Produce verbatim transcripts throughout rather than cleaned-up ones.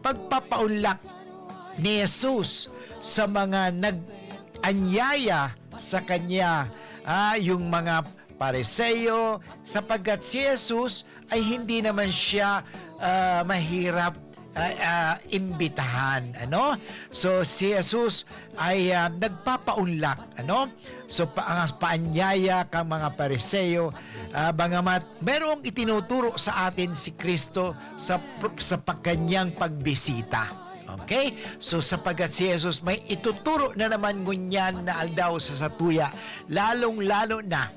pagpapaunlak ni Jesus sa mga nag-anyaya sa kanya, ah, yung mga Pariseo, sapagkat si Jesus ay hindi naman siya, ah, mahirap, ah, ah, imbitahan, ano? So, si Jesus ay, ah, nagpapaunlak, ano? So, pa-, ang paanyaya kang mga Pariseo, ah, bangamat merong itinuturo sa atin si Kristo sa pr-, sa pagkanyang pagbisita. Okay? So, sapagkat si Jesus may ituturo na naman ngunyan na aldaw sa satuya, lalong-lalo na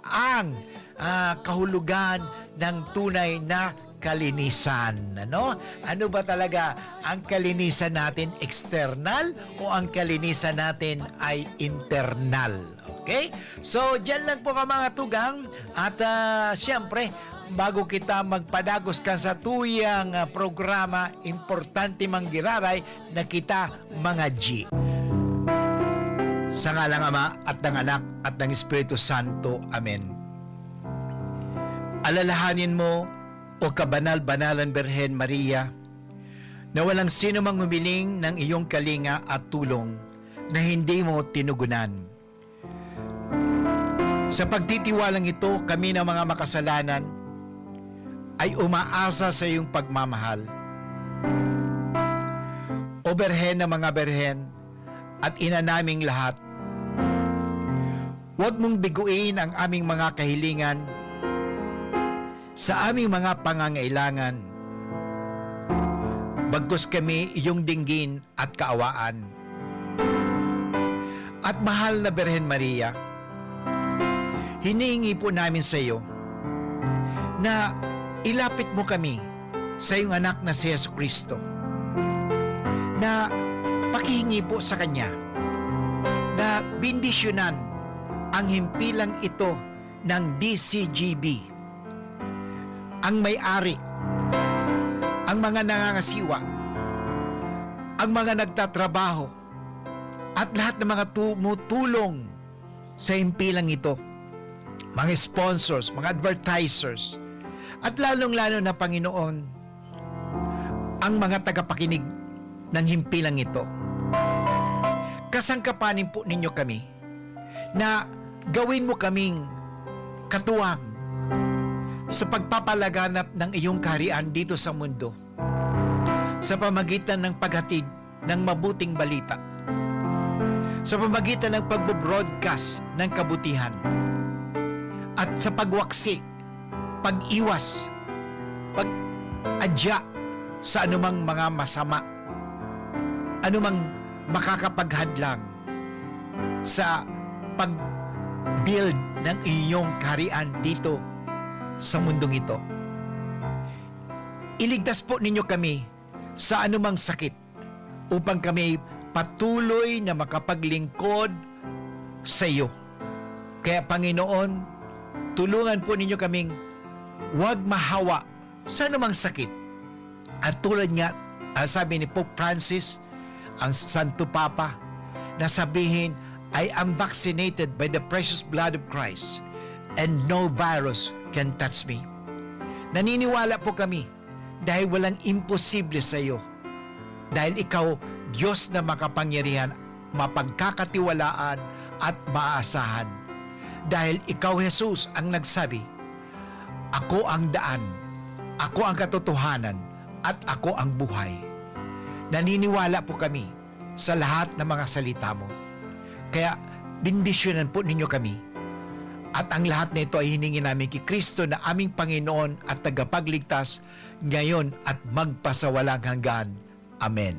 ang, ah, kahulugan ng tunay na kalinisan, ano? Ano ba talaga ang kalinisan natin, external o ang kalinisan natin ay internal? Okay? So, diyan lang po ka, mga tugang. At, ah, siyempre, bago kita magpadagos kan satuyang, ah, programa, importante man giraray na kita mga G. Sa ngalan ng Ama, at ng Anak, at ng Espiritu Santo. Amen. Alalahanin mo, O kabanal-banalan Birhen Maria, na walang sino mang humiling ng iyong kalinga at tulong na hindi mo tinugunan. Sa pagtitiwalang ito, kami na mga makasalanan ay umaasa sa iyong pagmamahal. O Birhen ng mga Birhen at Ina naming lahat, huwag mong biguin ang aming mga kahilingan sa aming mga pangangailangan. Bagkus kami iyong dinggin at kaawaan. At mahal na Birhen Maria, hinihingi po namin sa iyo na ilapit mo kami sa iyong anak na si Jesu Cristo, na pakihingi po sa kanya na bendisyonan ang himpilang ito ng D C G B, ang may-ari, ang mga nangangasiwa, ang mga nagtatrabaho, at lahat ng mga tumutulong sa himpilang ito, mga sponsors, mga advertisers, at lalong-lalo na, Panginoon, ang mga tagapakinig ng himpilang ito. Kasangkapanin po ninyo kami na gawin mo kaming katuwang sa pagpapalaganap ng iyong kaharian dito sa mundo, sa pamagitan ng paghatid ng mabuting balita, sa pamagitan ng pagbo-broadcast ng kabutihan, at sa pagwaksi, pag-iwas, pag-adya sa anumang mga masama, anumang makakapaghadlang sa pag-build ng iyong kaharian dito sa mundong ito. Iligtas po ninyo kami sa anumang sakit, upang kami patuloy na makapaglingkod sa iyo. Kaya, Panginoon, tulungan po ninyo kaming huwag mahawa sa anumang sakit. At tulad nga, ah, sabi ni Pope Francis, ang Santo Papa, na sabihin, "I am vaccinated by the precious blood of Christ, and no virus can touch me." Naniniwala po kami dahil walang imposible sa iyo. Dahil ikaw, Diyos na makapangyarihan, mapagkakatiwalaan at maaasahan. Dahil ikaw, Jesus, ang nagsabi, "Ako ang daan, ako ang katotohanan, at ako ang buhay." Naniniwala po kami sa lahat ng mga salita mo. Kaya, bendisyonan po ninyo kami. At ang lahat na ito ay hiningi namin kay Kristo na aming Panginoon at Tagapagligtas, ngayon at magpasawalang hanggan. Amen.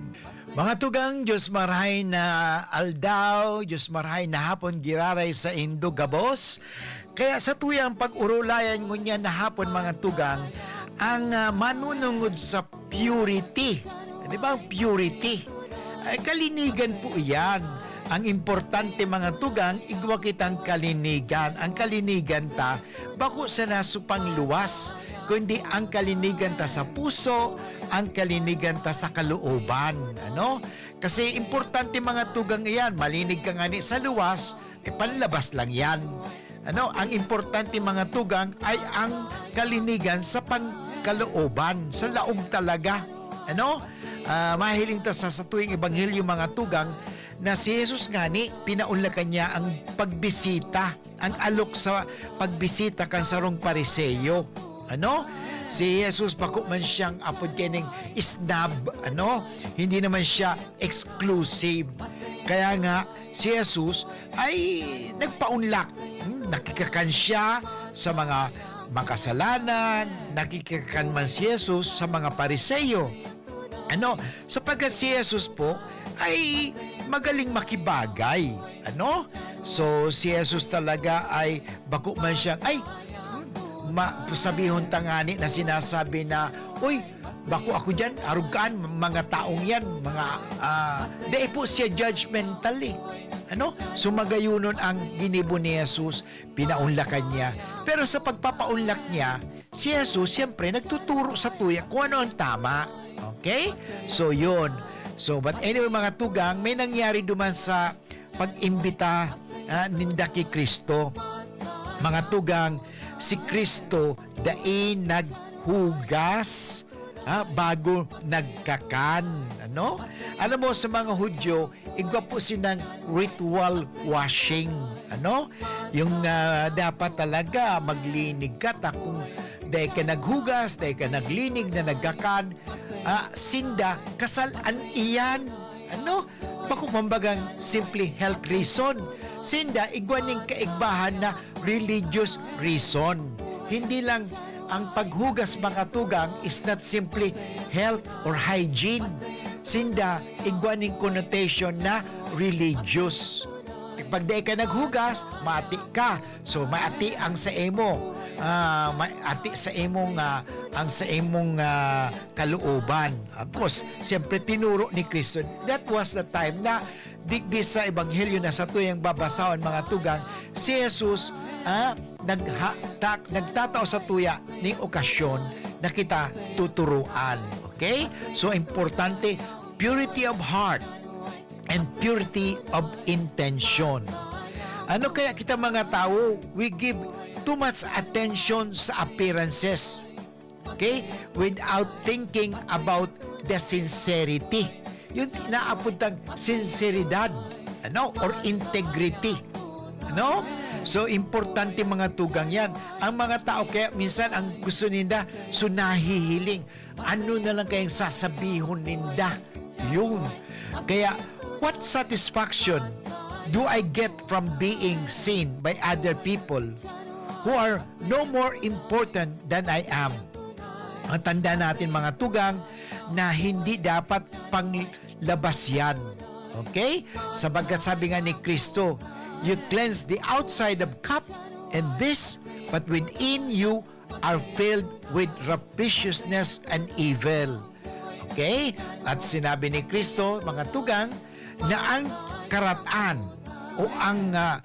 Mga tugang, Diyos marahay na aldaw, Diyos marahay na hapon giraray saindo gabos. Kaya sa tuyang pag-urulayan ngunyan na hapon, mga tugang, ang, ah, manunungod sa purity. Di ba ang purity? Ay, kalinigan po iyan. Ang importante, mga tugang, igwa kitang kalinigan. Ang kalinigan ta, bako sa nasupang luwas, kundi ang kalinigan ta sa puso, ang kalinigan ta sa kalooban, ano? Kasi importante, mga tugang, iyan, malinig ka ngani sa luwas, eh, panlabas lang yan. Ano, ang importante, mga tugang, ay ang kalinigan sa pangkalooban, sa laog talaga. Ano? Ah, mahiling ta sa satuyang ebanghelyo, mga tugang, na si Jesus ngani, pinaunlakan niya ang pagbisita, ang alok sa pagbisita kan sarong Pariseo. Ano? Si Jesus, bako man siyang apod kaining snob, ano? Hindi naman siya exclusive. Kaya nga, si Jesus ay nagpaunlak. Hmm, nakikakan siya sa mga makasalanan, nakikakan man si Jesus sa mga Pariseo. Ano? Sapagkat si Jesus po ay magaling makibagay. Ano? So, si Jesus talaga ay bako man siyang, ay, hmm, ma-, sabihon ta ngani na sinasabi na, "Uy, bako ako diyan, arog kaan, mga taong yan, mga, ah," dai po siya judgmental eh. Ano? So, magayonon ang ginibo ni Jesus, pinaunlakan niya. Pero sa pagpapaunlak niya, si Jesus, siyempre, nagtuturo sa tuya kung ano ang tama. Okay? So, yun. So, but anyway, mga tugang, may nangyari duman sa pag-imbita, ah, ninda ki Cristo. Mga tugang, si Cristo dai naghugas, ah, bago nagkakan. Ano? Alam mo, sa mga Hudyo, igwa po sinang ritual washing. Ano? Yung, ah, dapat talaga maglinig ka, ta kung dai ka naghugas, dai ka naglinig na nagkakan, ah, sinda, kasal-an iyan. Ano? Bako man bagang simple health reason. Sinda, igwa ning kaigbahan na religious reason. Hindi lang ang paghugas, mga tugang, is not simply health or hygiene. Sinda, igwa ning connotation na religious. Pag dai ka naghugas, maati ka. So, maati ang sa imo, ah, maati sa imong, ah, ang sa imong, ah, kalooban. Of course, siyempre, tinuro ni Cristo. That was the time na digdi sa Ebanghelyo na satuyang babasahon, mga tugang, si Jesus, ah, nagha-, ta-, nagtatao sa tuya ning okasyon na kita tuturuan. Okay? So, importante, purity of heart and purity of intention. Ano kaya kita, mga tawo, we give too much attention sa appearances, okay? Without thinking about the sincerity. Yung inaapod tang sinseridad, ano? Or integrity. Ano? So, importante, mga tugang, yan. Ang mga tao, kaya minsan ang gusto ninda, so nahihiling. Ano na lang kayang sasabihon ninda? Yun. Kaya, what satisfaction do I get from being seen by other people who are no more important than I am? Ang tanda natin, mga tugang, na hindi dapat panglabas yan. Okay? Sapagkat sabi nga ni Cristo, "You cleanse the outside of cup and dish, but within you are filled with rapacious and evil." Okay? At sinabi ni Cristo, mga tugang, na ang karatan o ang, ah,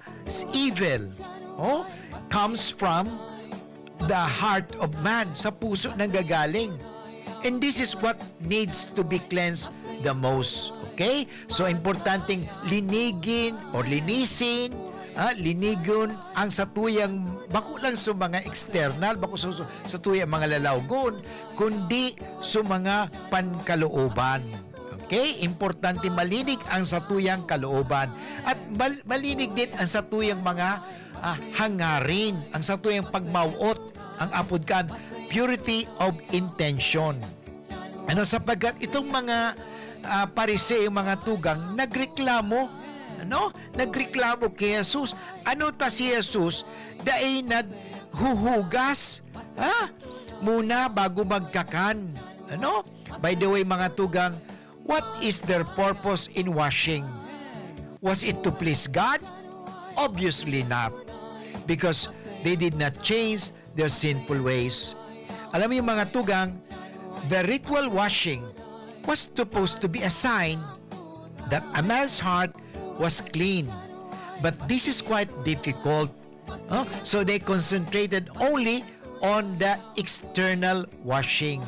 evil, oh, comes from the heart of man, sa puso nanggagaling. And this is what needs to be cleansed the most. Okay? So, importanteng linigin or linisin, ah, linigon ang satuyang, bako lang sa mga external, bako sa, sa tuyang mga lalawgon, kundi sa mga pankalooban. Okay? Importante malinig ang satuyang kalooban. At mal-, malinig din ang satuyang mga, ah, hangarin, ang satuyang pagmawot, ang apod kan purity of intention. Ano, sapagkat itong mga, ah, Pariseo, mga tugang, nagreklamo, ano? Nagreklamo ki Jesus. Ano ta si Jesus, dai naghuhugas, ha? Muna bago magkakan. Ano? By the way, mga tugang, what is their purpose in washing? Was it to please God? Obviously not, because they did not change their sinful ways. Alam mo yung mga tugang, the ritual washing was supposed to be a sign that a man's heart was clean. But this is quite difficult. Oh, so they concentrated only on the external washing.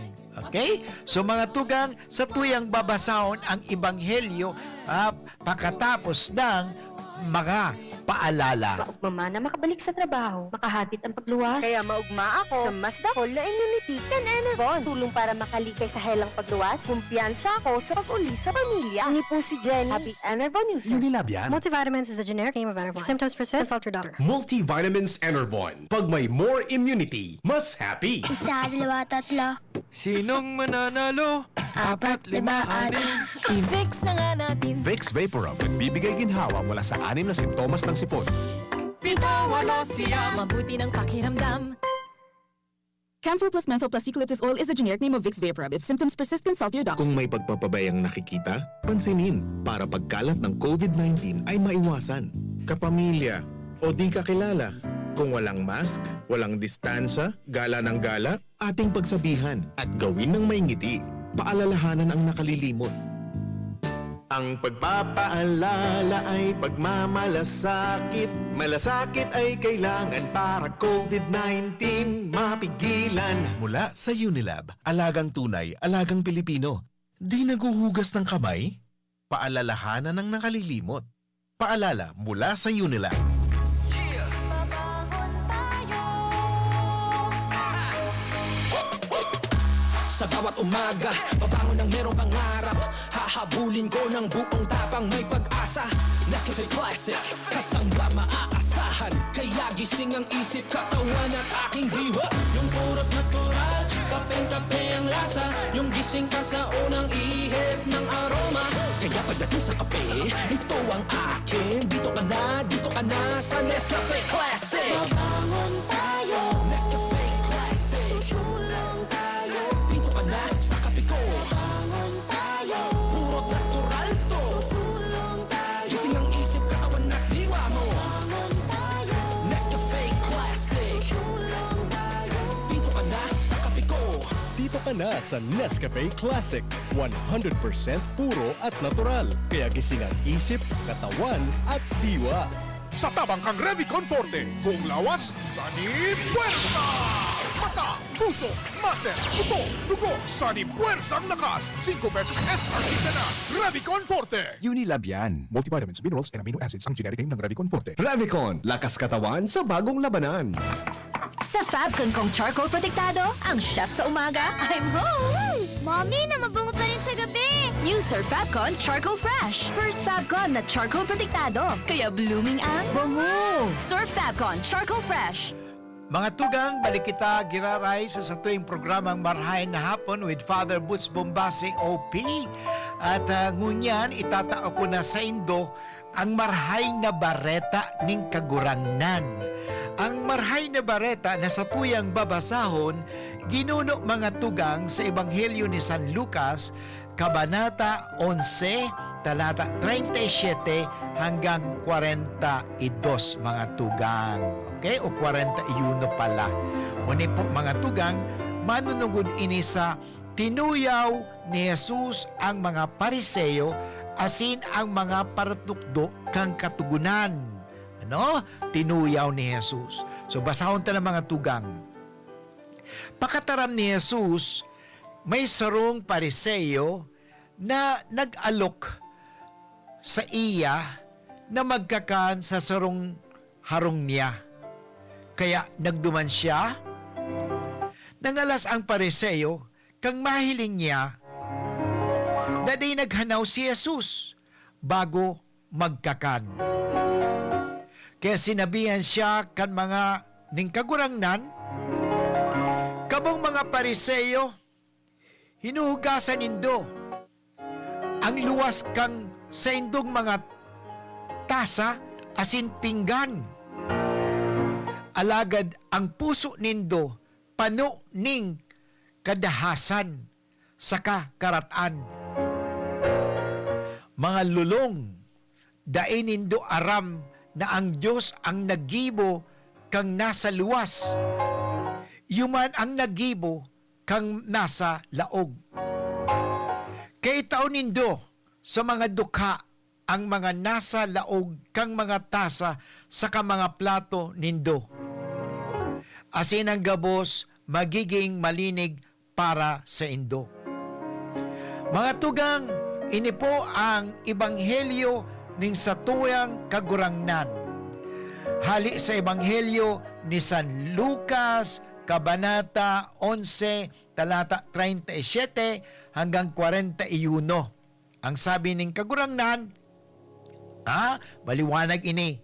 Okay? So, mga tugang, sa tuyang babasahon ang ebanghelyo, ah, pakatapos ng mga Paalala. Maugma man na makabalik sa trabaho, makahapit ang pagluwas. Kaya maugma ako sa mas dakol na immunity kan Enervon. Tulong para makalikay sa helang pagluwas. Kumpiyansa ako sa pag-uli sa pamilya. Ini po si Jenny, happy Enervon user. Unilab yan. Multivitamins is a generic name of Enervon. If symptoms persist, consult your doctor. Multivitamins Enervon. Pag may more immunity, mas happy. Isa, dalawa, tatlo. Sinong mananalo? Apat, lima, anim. I-Vicks na nga natin. Vicks Vaporub, nagbibigay ginhawa mula sa anim na sintomas ng sipon. Pito, walo, siyam. Mabuti ng pakiramdam. Camphor plus menthol plus eucalyptus oil is the generic name of Vicks Vaporub. If symptoms persist, consult your doctor. Kung may pagpapabayang nakikita, pansinin para pagkalat ng COVID nineteen ay maiwasan. Kapamilya o di kakilala, kung walang mask, walang distansya, gala ng gala, ating pagsabihan at gawin ng may ngiti. Paalalahanan ang nakalilimot. Ang pagpapaalala ay pagmamalasakit. Malasakit ay kailangan para COVID nineteen mapigilan. Mula sa Unilab, alagang tunay, alagang Pilipino. Di naghuhugas ng kamay? Paalalahanan ang nakalilimot. Paalala mula sa Unilab. Sa bawat umaga, babangon ng merong pangarap. Hahabulin ko ng buong tapang, may pag-asa. Nescafe Classic, kasangga maaasahan. Kaya gising ang isip, katawan at aking diwa. Yung purot natural, kapeng-kape ang lasa. Yung gising ka sa unang ihip ng aroma. Kaya pagdating sa kape, ito ang akin. Dito ka na, dito ka na sa Nescafe Classic. Mabangon tayo. Nescafe Classic. Susulong tayo. Dito ka na sa kape ko. Mabangon tayo. Puro natural to. Susulong tayo. Gising ang isip, katawan at diwa mo. Mabangon tayo. Nescafe Classic. Susulong tayo. Dito ka na sa kape ko. Dito ka na sa Nescafe Classic. One hundred percent puro at natural. Kaya gising ang isip, katawan at diwa. Sa tabang kan Revicon Forte, buong lawas, sani puwersa! Mata, puso, muscle, ubo, dugo, sani puwersang lakas, singko beses S R P ka na. Revicon Forte! Unilab yan. Multivitamins, minerals, and amino acids ang generic name ng Revicon Forte. Revicon, lakas katawan sa bagong labanan. Sa Fabcon kong charcoal protektado, ang chef sa umaga, I'm home! Mommy, na mabango pa rin sa gabi! New Surf Fabcon Charcoal Fresh. First Fabcon na charcoal protektado, kaya blooming ang bango! Surf Fabcon Charcoal Fresh. Mga tugang, balik kita giraray sa satuing programang Marhay na Hapon with Father Boots Bombase, O P. At, ah, ngunyan, itatao ko na saindo ang Marhay na Bareta nin Kagurangnan. Ang Marhay na Bareta na satuyang babasahon, ginuno, mga tugang, sa Ebanghelyo ni San Lucas, Kabanata onse, talata treinta y siete hanggang kwarenta y dos, mga tugang. Okay? O kwarenta y uno pala. Ngunyan po, mga tugang, manunugod ini sa tinuyaw ni Jesus ang mga Pariseo asin ang mga paratukdo kan Katogonan. Ano? Tinuyaw ni Jesus. So, basahon ta na, mga tugang. Pakataram ni Jesus, may sarong Pariseo na nag-alok saiya na magkakan sa sarong harong niya. Kaya nagduman siya, nangalas ang Pariseo kan mahiling niya na dai naghanaw si Jesus bago magkakan. Kaya sinabihan siya kan mga nin Kagurangnan, "Kamong mga Pariseo, hinuhugasan nindo ang luwas kan saindong mga tasa asin pinggan, alagad ang puso nindo pano nin kadahasan saka karat-an. Mga lolong, dai nindo aram na ang Dios ang naggibo kan nasa luwas, iyo man ang naggibo kan nasa laog. Kaitao nindo sa mga dukha ang mga nasa laog kan mga tasa saka mga plato nindo, asin ang gabos magiging malinig para saindo." Mga tugang, ini po ang ebanghelyo nin satuyang Kagurangnan. Hali sa Ebanghelyo ni San Lucas, Kabanata onse, talata treinta y siete hanggang kwarenta y uno. Ang sabi ning Kagurangnan, ah, maliwanag ini,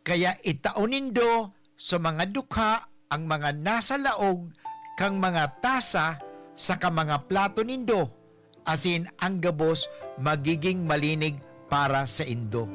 "Kaya itao nindo sa mga dukha ang mga nasa laog kan mga tasa saka mga plato nindo, asin ang gabos magiging malinig para saindo."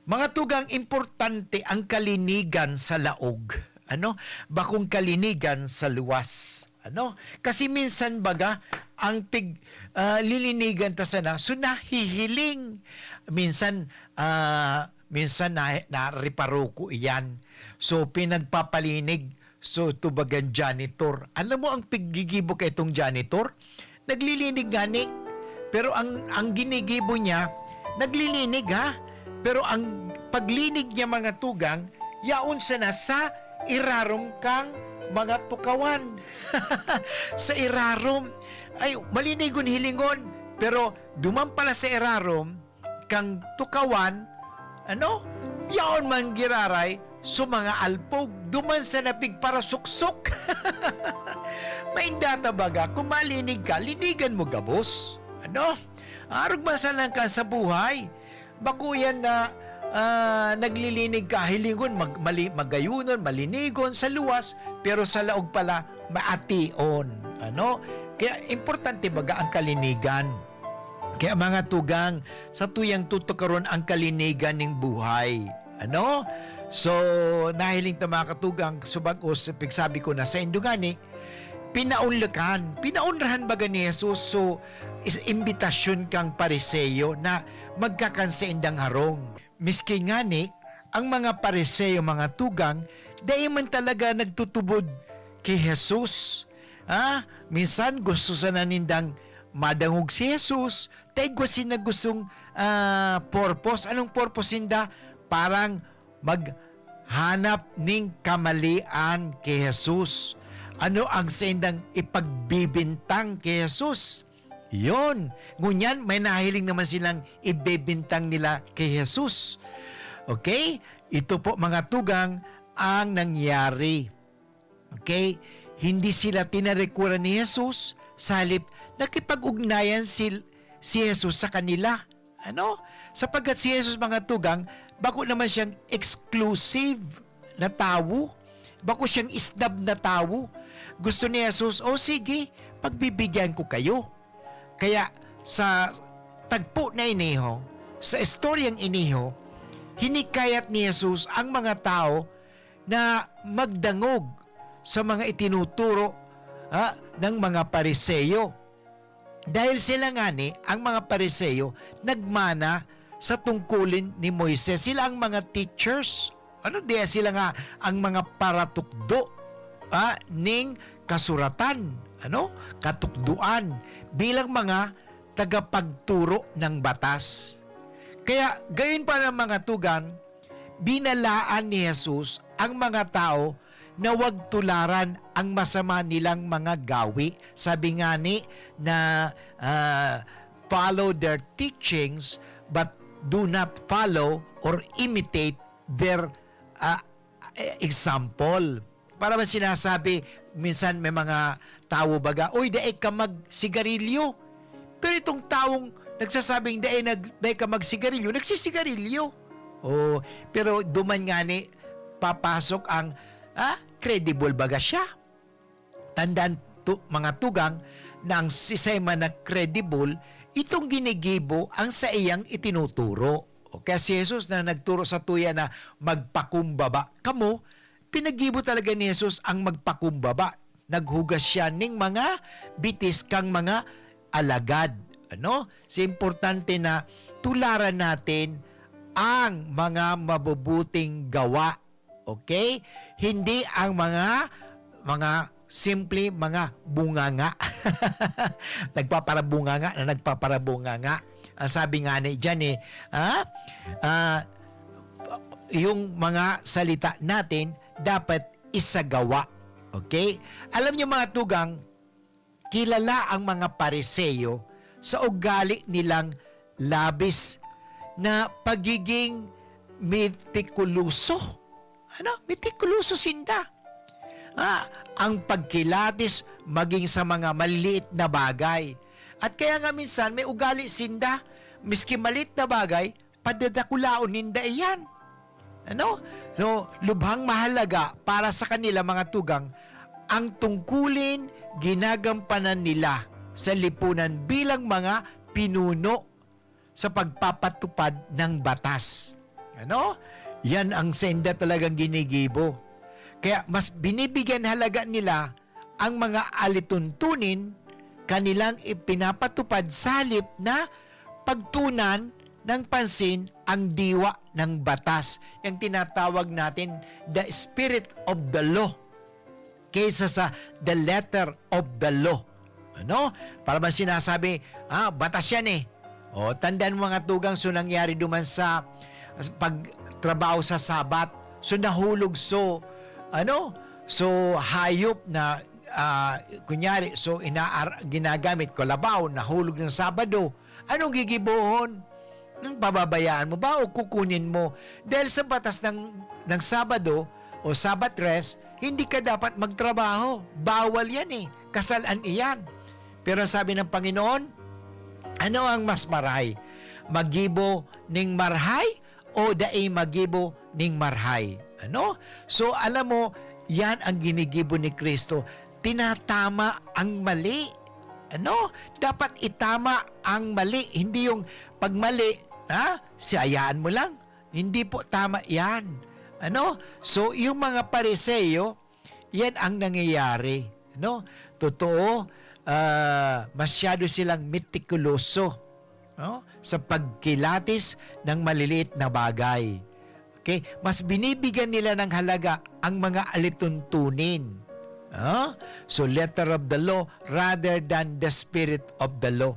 Mga tugang, importante ang kalinigan sa laog, ano? Bakong kalinigan sa luwas, ano? Kasi minsan baga, ang pig-, ah, lilinigan ta sana, so nahihiling. Minsan, ah, minsan na, nareparo ko iyan. So, pinagpapalinig. So, tubagan janitor. Alam mo ang piggigibo kay itong janitor? Naglilinig ngani. Pero ang, ang ginigibo niya, naglilinig ha. Pero ang paglinig niya, mga tugang, yaon sana sa irarom kang mga tukawan. Sa irarom. Ay, malinigon hilingon. Pero duman pala sa irarom, kang tukawan, ano? Yaon man giraray, so mga alpog, duman sa napigparasuksok. Mainda ta baga, kung malinig ka, linigan mo gabos. Ano? Arog man sana ka sa buhay. Bako yan na, ah, naglilinig ka, hilingon, mag-, mali-, magayunon, malinigon sa luwas, pero sa laog pala, maation. Ano? Kaya importante baga ang kalinigan. Kaya mga tugang, sa tuyang tutukaron ang kalinigan ning buhay. Ano? So, nahiling ta, mga katugang, subag-os, pigsabi ko na sa indungani, pinaunlakan, pinaunrahan baga ni Jesus. So, is-, imbitasyon kang Pariseo na magkakan sa indang harong. Miski ngani, ang mga Pariseo, mga tugang, dai man talaga nagtutubod ki Jesus. Ah, minsan gusto sana nindang madangog si Jesus, ta igwa sinda gustong, ah, purpose. Anong purpose ninda? Parang maghanap ning kamalian ki Jesus. Ano ang saindang ipagbibintang ki Jesus? Yon. Ngunyan, may nahiling naman silang ibebintang nila kay Jesus. Okay? Ito po, mga tugang, ang nangyari. Okay? Hindi sila tinarikuran ni Jesus, sa halip, nakipag-ugnayan si, si Jesus sa kanila. Ano? Sapagkat si Jesus, mga tugang, bako naman siyang exclusive na tawo. Bako siyang isnab na tawo. Gusto ni Jesus, "O sige, pagbibigyan ko kayo." Kaya sa tagpo na iniho, sa istoryang iniho, hinikayat ni Jesus ang mga tao na magdangog sa mga itinuturo, ah, ng mga Pariseo. Dahil sila ngani, ang mga Pariseo, nagmana sa tungkulin ni Moises. Sila ang mga teachers. Ano, di sila nga ang mga paratukdo, ah, ning kasuratan, ano? Katukdoan bilang mga tagapagturo ng batas. Kaya, gayon pa ng mga tugang, binalaan ni Jesus ang mga tao na wag tularan ang masama nilang mga gawi. Sabi ngani na, ah, "Follow their teachings, but do not follow or imitate their, ah, eh, example." Para man sinasabi, minsan may mga tawo baga, "Uy, dai ka magsigarilyo." Pero itong tawong nagsasabing, "Dai nag-, dai ka magsigarilyo," nagsisigarilyo. Oh, pero duman ngani, papasok ang, ah, credible baga siya? Tandaan to, mga tugang, na ang sisay man na credible, itong ginigibo ang saiyang itinuturo. O kaya si Jesus na nagturo sa tuya na magpakumbaba kamo, pinagibo talaga ni Jesus ang magpakumbaba. Naghugas siya ning mga bitis kang mga alagad. Ano? So, importante na tularan natin ang mga mabubuting gawa. Okay? Hindi ang mga, mga simple, mga bunganga. Nagpaparabunganga na nagpaparabunganga. Ang sabi nga ni diyan eh, ah, ah, yung mga salita natin dapat isagawa. Okay? Alam niyo, mga tugang, kilala ang mga Pariseo sa ugali nilang labis na pagiging mitikuloso. Ano? Mitikuloso sinda. Ah, ang pagkilatis maging sa mga maliliit na bagay. At kaya nga minsan may ugali sinda, miski maliit na bagay, padadakulaon ninda iyan. Ano? So, lubhang mahalaga para sa kanila, mga tugang, ang tungkulin ginagampanan nila sa lipunan bilang mga pinuno sa pagpapatupad ng batas. Ano? Yan ang senda talagang ginigibo. Kaya mas binibigyan halaga nila ang mga alituntunin kanilang ipinapatupad sa halip na pagtuunan ng pansin ang diwa ng batas, yung tinatawag natin the spirit of the law, kaysa sa the letter of the law. Ano? Para bang sinasabi, "Ah, batas yan eh." O, tandaan mo, mga tugang, so nangyari duman sa pagtrabaho sa Sabat. So nahulog, so, ano? So hayop na, ah, kunyari, so inaar-, ginagamit, kalabaw, nahulog ng Sabado. Anong gigibohon? Nang pababayaan mo ba o kukunin mo? Dahil sa batas ng, ng Sabado o Sabbath rest, hindi ka dapat magtrabaho. Bawal yan eh. Kasalan iyan. Pero ang sabi ng Panginoon, ano ang mas maray? Magibo ning marhay o dai magibo ning marhay? Ano? So, alam mo, yan ang ginigibo ni Kristo. Tinatama ang mali. Ano? Dapat itama ang mali. Hindi yung pag mali, ha? Siyayaan mo lang. Hindi po tama yan. Ano? So, yung mga Pariseo, yan ang nangyayari. No? Totoo, ah, masyado silang metikuloso, no? Sa pagkilatis ng maliliit na bagay. Okay? Mas binibigyan nila ng halaga ang mga alituntunin. Ah? So, letter of the law rather than the spirit of the law.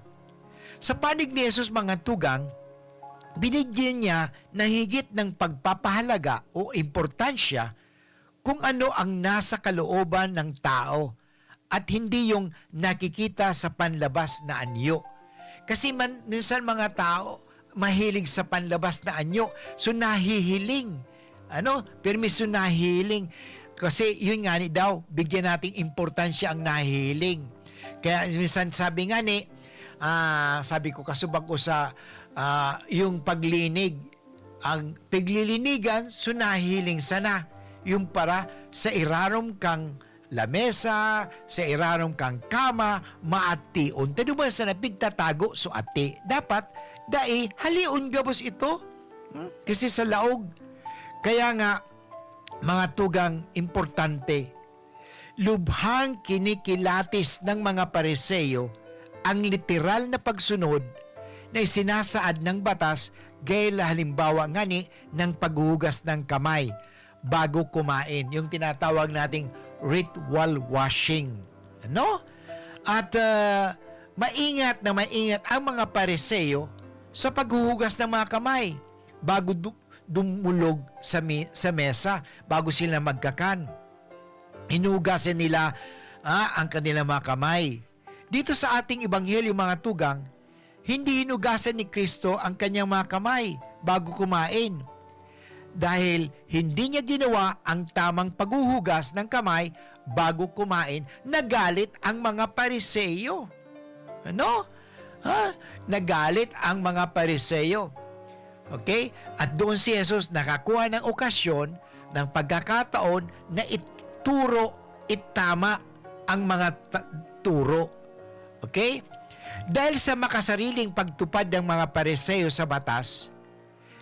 Sa panig ni Jesus, mga tugang, binigyan niya na higit ng pagpapahalaga o importansya kung ano ang nasa kalooban ng tao at hindi yung nakikita sa panlabas na anyo. Kasi man, minsan mga tao mahilig sa panlabas na anyo, so nahihiling. Ano? Permiso, nahihiling. Kasi yun nga ni daw, bigyan nating importansya ang nahihiling. Kaya minsan sabi nga ni, ah, sabi ko, kasubag ko sa, ah, yung paglinig, ang piglilinigan, so nahiling sana. Yung para sa irarom kang lamesa, sa irarom kang kama, maation. Tano man sana pigtatago so ati. Dapat, dai, halion gabos ito. Hmm? Kasi sa laog. Kaya nga, mga tugang, importante, lubhang kinikilatis ng mga Pariseo ang literal na pagsunod na isinasaad ng batas, gaya halimbawa ngani ng paghuhugas ng kamay bago kumain, yung tinatawag nating ritual washing. Ano? At, ah, maingat na maingat ang mga Pariseo sa paghuhugas ng mga kamay bago du-, dumulog sa mi-, sa mesa, bago sila magkakan. Hinugasan nila, ah, ang kanilang mga kamay. Dito sa ating ebanghelyo, mga tugang, hindi hinugasan ni Kristo ang kanyang mga kamay bago kumain. Dahil hindi niya ginawa ang tamang paghuhugas ng kamay bago kumain, nagalit ang mga Pariseo. Ano? Ha? Nagalit ang mga Pariseo. Okay? At doon si Jesus nakakuha ng okasyon, ng pagkakataon na ituro, itama ang mga ta-, turo. Okay? Dahil sa makasariling pagtupad ng mga Pariseo sa batas,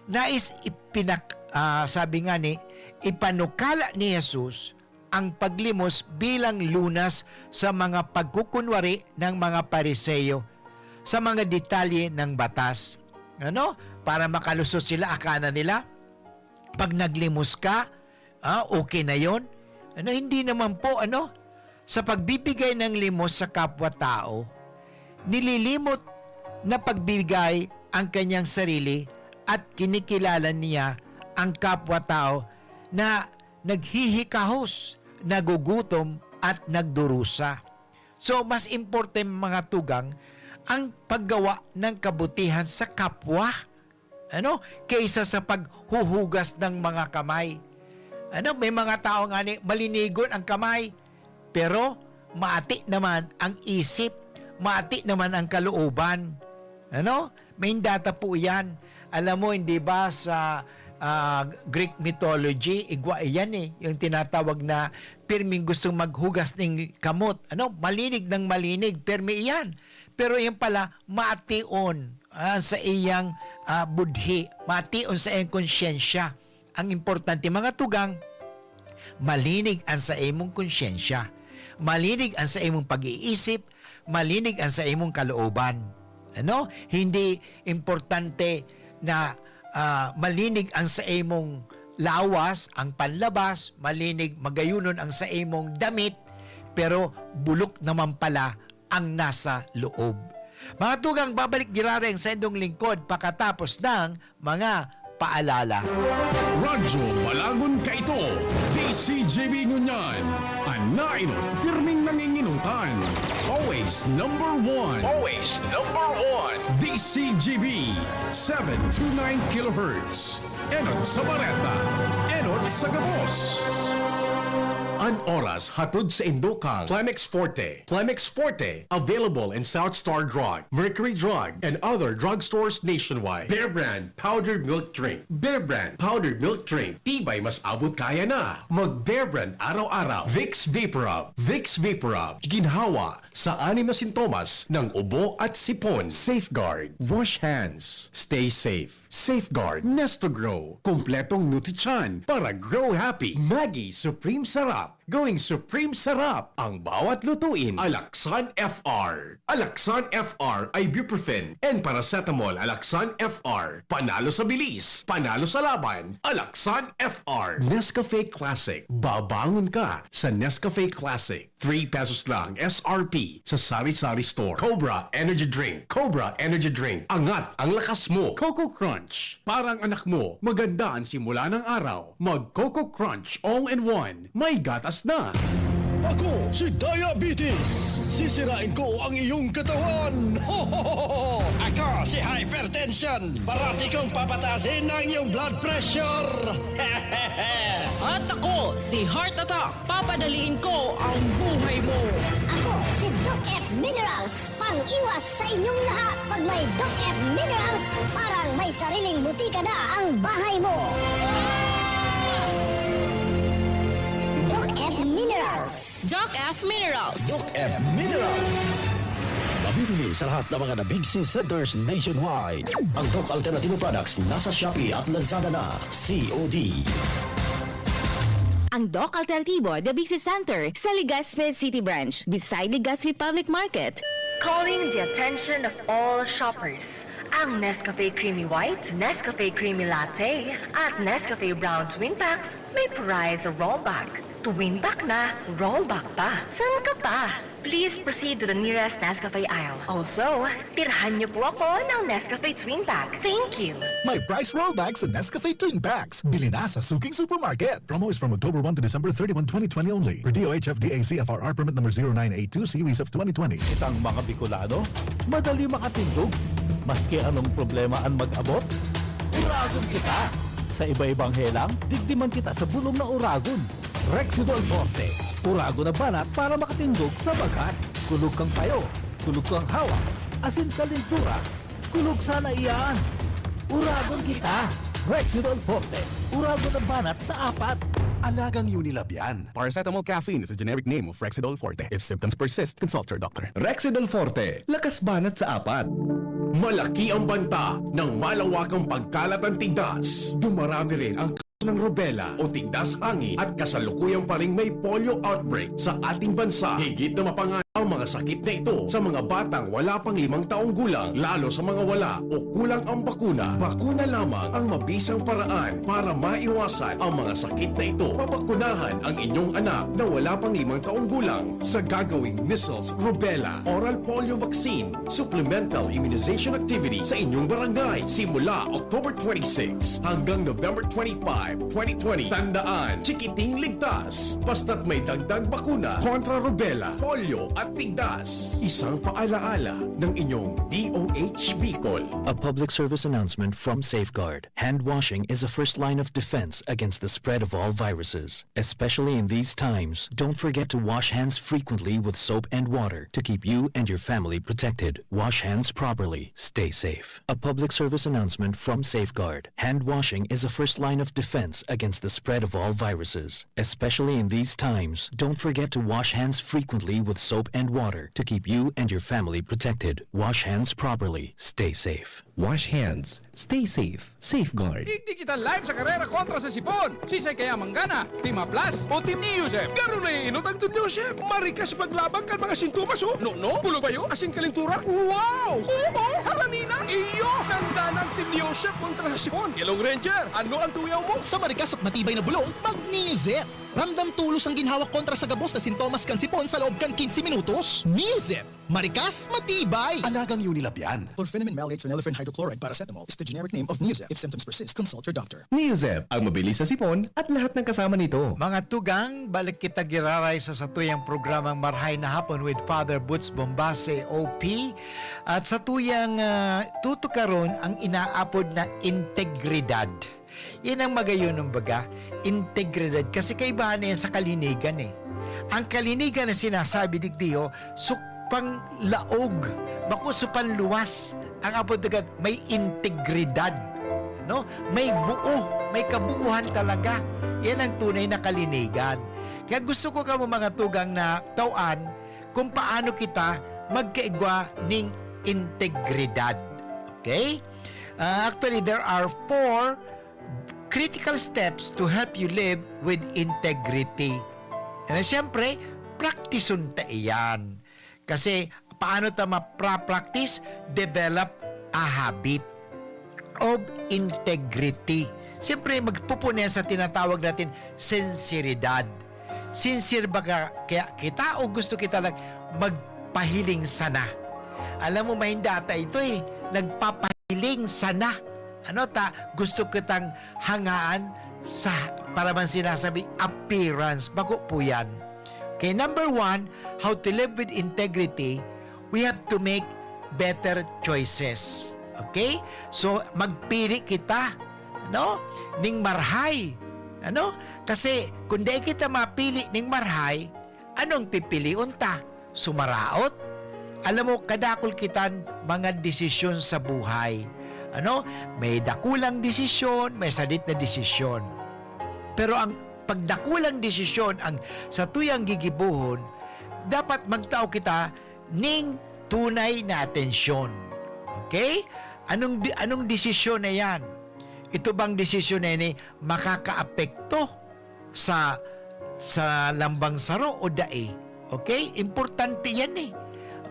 nais ipinak-, ah, sabi nga ni, ipanukala ni Jesus ang paglimos bilang lunas sa mga pagkukunwari ng mga Pariseo sa mga detalye ng batas. Ano? Para makalusot sila, akala nila, pag naglimos ka, ah, okay na yon? Ano, hindi naman po, ano? Sa pagbibigay ng limos sa kapwa-tao, nililimot na pagbigay ang kanyang sarili at kinikilala niya ang kapwa-tao na naghihikahos, nagugutom, at nagdurusa. So, mas importante, mga tugang, ang paggawa ng kabutihan sa kapwa. ano, kaysa sa paghuhugas ng mga kamay. Ano, may mga tao nga ni malinigon ang kamay, pero maati naman ang isip, maati naman ang kalooban. Ano? May data po yan. Alam mo, hindi ba sa ah, Greek mythology, igwa iyan eh. Yung tinatawag na pirming gustong maghugas ng kamot. Ano? Malinig ng malinig, pirmi iyan. Pero yan pala, mation ah, sa iyang ah, budhi, mation sa iyang konsyensya. Ang importante, mga tugang, malinig ang sa imong konsyensya. Malinig ang sa imong pag-iisip, malinig ang sa imong kalooban. Ano? Hindi importante na ah, malinig ang sa imong lawas, ang panlabas, malinig, magayunon ang sa imong damit, pero bulok naman pala ang nasa loob. Mga tugang, babalik giraray ang saindong lingkod pakatapos ng mga paalala. Radyo Balagon Kaito, D C G B ngunyan. An nainot, pirming nanginginutan. Always number one. Always number one. D C G B, seven two nine kilohertz. Enot sa bareta. Enot sa gabos. An oras hatod sa indukang Plemex Forte. Plemex Forte, available in South Star Drug, Mercury Drug, and other drugstores nationwide. Bear Brand Powdered Milk Drink. Bear Brand Powdered Milk Drink. Tibay mas abot kaya na. Mag Bear Brand araw-araw. Vicks Vaporub. Vicks Vaporub. Ginhawa sa anim na sintomas ng ubo at sipon. Safeguard. Wash hands. Stay safe. Safeguard. Nesto Grow. Kompletong nutrisyon para grow happy. Maggi Supreme Sarap. Going Supreme Sarap ang bawat lutuin. Alaxan F R. Alaxan F R, ibuprofen and paracetamol. Alaxan F R. Panalo sa bilis, panalo sa laban. Alaxan F R. Nescafe Classic. Babangon ka sa Nescafe Classic. Three pesos lang S R P sa Sari-Sari Store. Cobra Energy Drink. Cobra Energy Drink. Angat ang lakas mo. Coco Crunch. Parang anak mo, maganda ang simula ng araw. Mag Coco Crunch All-in-One. May gatas na. Ako si Diabetes! Sisirain ko ang iyong katawan! Ho, ho, ho, ho! Ako si Hypertension! Parati kong papatasin ang iyong blood pressure! At ako si Heart Attack. Papadaliin ko ang buhay mo. Ako si Doc F Minerals. Pang-iwas sa inyong lahat. Pag may Doc F Minerals, parang may sariling butika na ang bahay mo. Doc F Minerals. Doc F Minerals. Doc F Minerals. Mabibili sa lahat ng mga Nabigsi Centers nationwide. Ang Doc Alternativo Products nasa Shopee at Lazada na. C O D. Ang Doc Alternativo Nabigsi Center sa Legazpi City Branch, beside Legazpi Public Market. Calling the attention of all shoppers. Ang Nescafe Creamy White, Nescafe Creamy Latte, at Nescafe Brown Twin Packs may prize rollback. Twin pack na, rollback pa. Saan ka pa? Please proceed to the nearest Nescafe aisle. Also, tirhan niyo po ako ng Nescafe Twin Pack. Thank you! May price rollback sa Nescafe Twin Packs. Bili na sa suking supermarket. Promo is from October one to December thirty-one, twenty twenty only. Per D O H F D A C F R R permit number zero nine eight two series of twenty twenty. Kitang mga Bicolano, madali makatindog. Maski anong problema an mag-abot, uragon kita. Sa iba-ibang helang, digdi man kita sa bulong na uragon. Rexidol Forte, uragon na banat para makatindog sa bagat. Kulog kang payo, kulog kang hawak, asin kalintura. Kulog sana iyan. Uragon kita. Rexidol Forte, uragon na banat sa apat. Alagang Unilab yan. Paracetamol caffeine is a generic name of Rexidol Forte. If symptoms persist, consult your doctor. Rexidol Forte, lakas banat sa apat. Malaki ang banta ng malawakang pagkalat ng tigdas. Dumarami rin ang kaso ng rubella o tigdas hangin at kasalukuyan pa ring may polio outbreak sa ating bansa. Higit na mapanganib ang mga sakit na ito sa mga batang wala pang limang taong gulang, lalo sa mga wala o kulang ang bakuna. Bakuna lamang ang mabisang paraan para maiwasan ang mga sakit na ito. Pabakunahan ang inyong anak na wala pang limang taong gulang sa gagawing measles, rubella, oral polio vaccine, supplemental immunization activity sa inyong barangay simula October twenty-six hanggang November twenty-five, twenty twenty. Tandaan, chikiting ligtas basta't may dagdag bakuna kontra rubella, polio Tigdas, isang paalaala ng inyong D O H Bicol. A public service announcement from Safeguard. Hand washing is a first line of defense against the spread of all viruses, especially in these times. Don't forget to wash hands frequently with soap and water to keep you and your family protected. Wash hands properly. Stay safe. A public service announcement from Safeguard. Hand washing is a first line of defense against the spread of all viruses, especially in these times. Don't forget to wash hands frequently with soap and water to keep you and your family protected. Wash hands properly. Stay safe. Wash hands. Stay safe. Safeguard. Igdi kita live sa karera kontra sa sipon. Sisay kaya manggana? Team Haplas o Team Ni Joseph? Garo na inot ang Team Ni Joseph. Marikas paglaban kan mga sintomas, oh. Nono, pulubayo, asin kalintura. Wow! Oo, halanina. Iyo, nanggana ang Team Ni Joseph kontra sa sipon. Yellow Ranger, ano ang tuyaw mo? Sa marikas at matibay na bulong, mag-Neozep! Ramdam tolos ang ginhawa kontra sa gabos na sintomas kan sipon sa loob kan quince minutos. Neozep! Marikas, matibay! Alagang Unilab yan. Chlorphenamine maleate phenylephrine hydrochloride paracetamol is the generic name of Neozep. If symptoms persist, consult your doctor. Neozep, ang mabilis sa sipon at lahat ng kasama nito. Mga tugang, balik kita giraray sa satuyang programang Marhay na Hapon with Father Boots Bombase, O P. At satuyang ah, tutukaron ang inaapod na integridad. Yan ang magayon ng baga, integridad. Kasi kaibahan na yan sa kalinigan eh. Ang kalinigan na sinasabi digdi, oh, sukpang laog, bako sa panluwas. Ang apod na may integridad. No? May buo, may kabuuhan talaga. Yan ang tunay na kalinigan. Kaya gusto ko kamo mga tugang na tauan kung paano kita magkaigwa ning integridad. Okay? Ah, actually, there are four critical steps to help you live with integrity. And siyempre, praktison ta iyan. Kasi paano ta mapra-practice? Develop a habit of integrity. Siyempre, magpupuna sa tinatawag natin sinseridad. Sincere ba ka, kaya kita o gusto kita lang magpahiling sana? Alam mo, mahinda ata ito eh. Nagpapahiling sana. Ano ta, gusto kitang hangaan sa, para man sinasabi, appearance. Bako po yan. Okay, number one, how to live with integrity, we have to make better choices. Okay? So, magpili kita, no? Ning marhay. Ano? Kasi, kung dai kita mapili ning marhay, anong pipilion ta? Sumaraot? Alam mo, kadakul kitan mga desisyon sa buhay. Ano? May dakulang desisyon, may sadit na desisyon. Pero ang pagdakulang desisyon ang satuyang gigibohon, dapat magtao kita ning tunay na atensyon. Okay? Anong, anong desisyon na yan? Ito bang desisyon na ini makakaapekto sa, sa lambang saro o dai? Okay? Importante yan eh.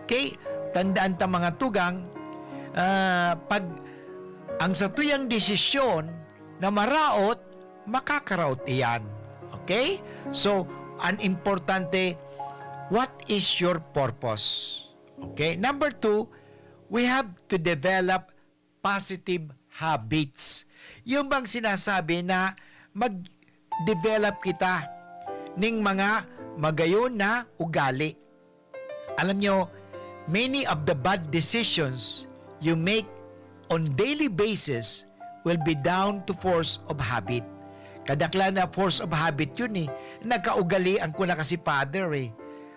Okay? Tandaan ta mga tugang, ah, pag ang satuyang desisyon na maraot, makakaraot iyan. Okay? So, an importante, what is your purpose? Okay? Number two, we have to develop positive habits. Yung bang sinasabi na mag-develop kita ning mga magayon na ugali. Alam nyo, many of the bad decisions you make on daily basis will be down to force of habit. Kadaklan na force of habit yun eh. Nagkaugalian ko na kasi, Father eh.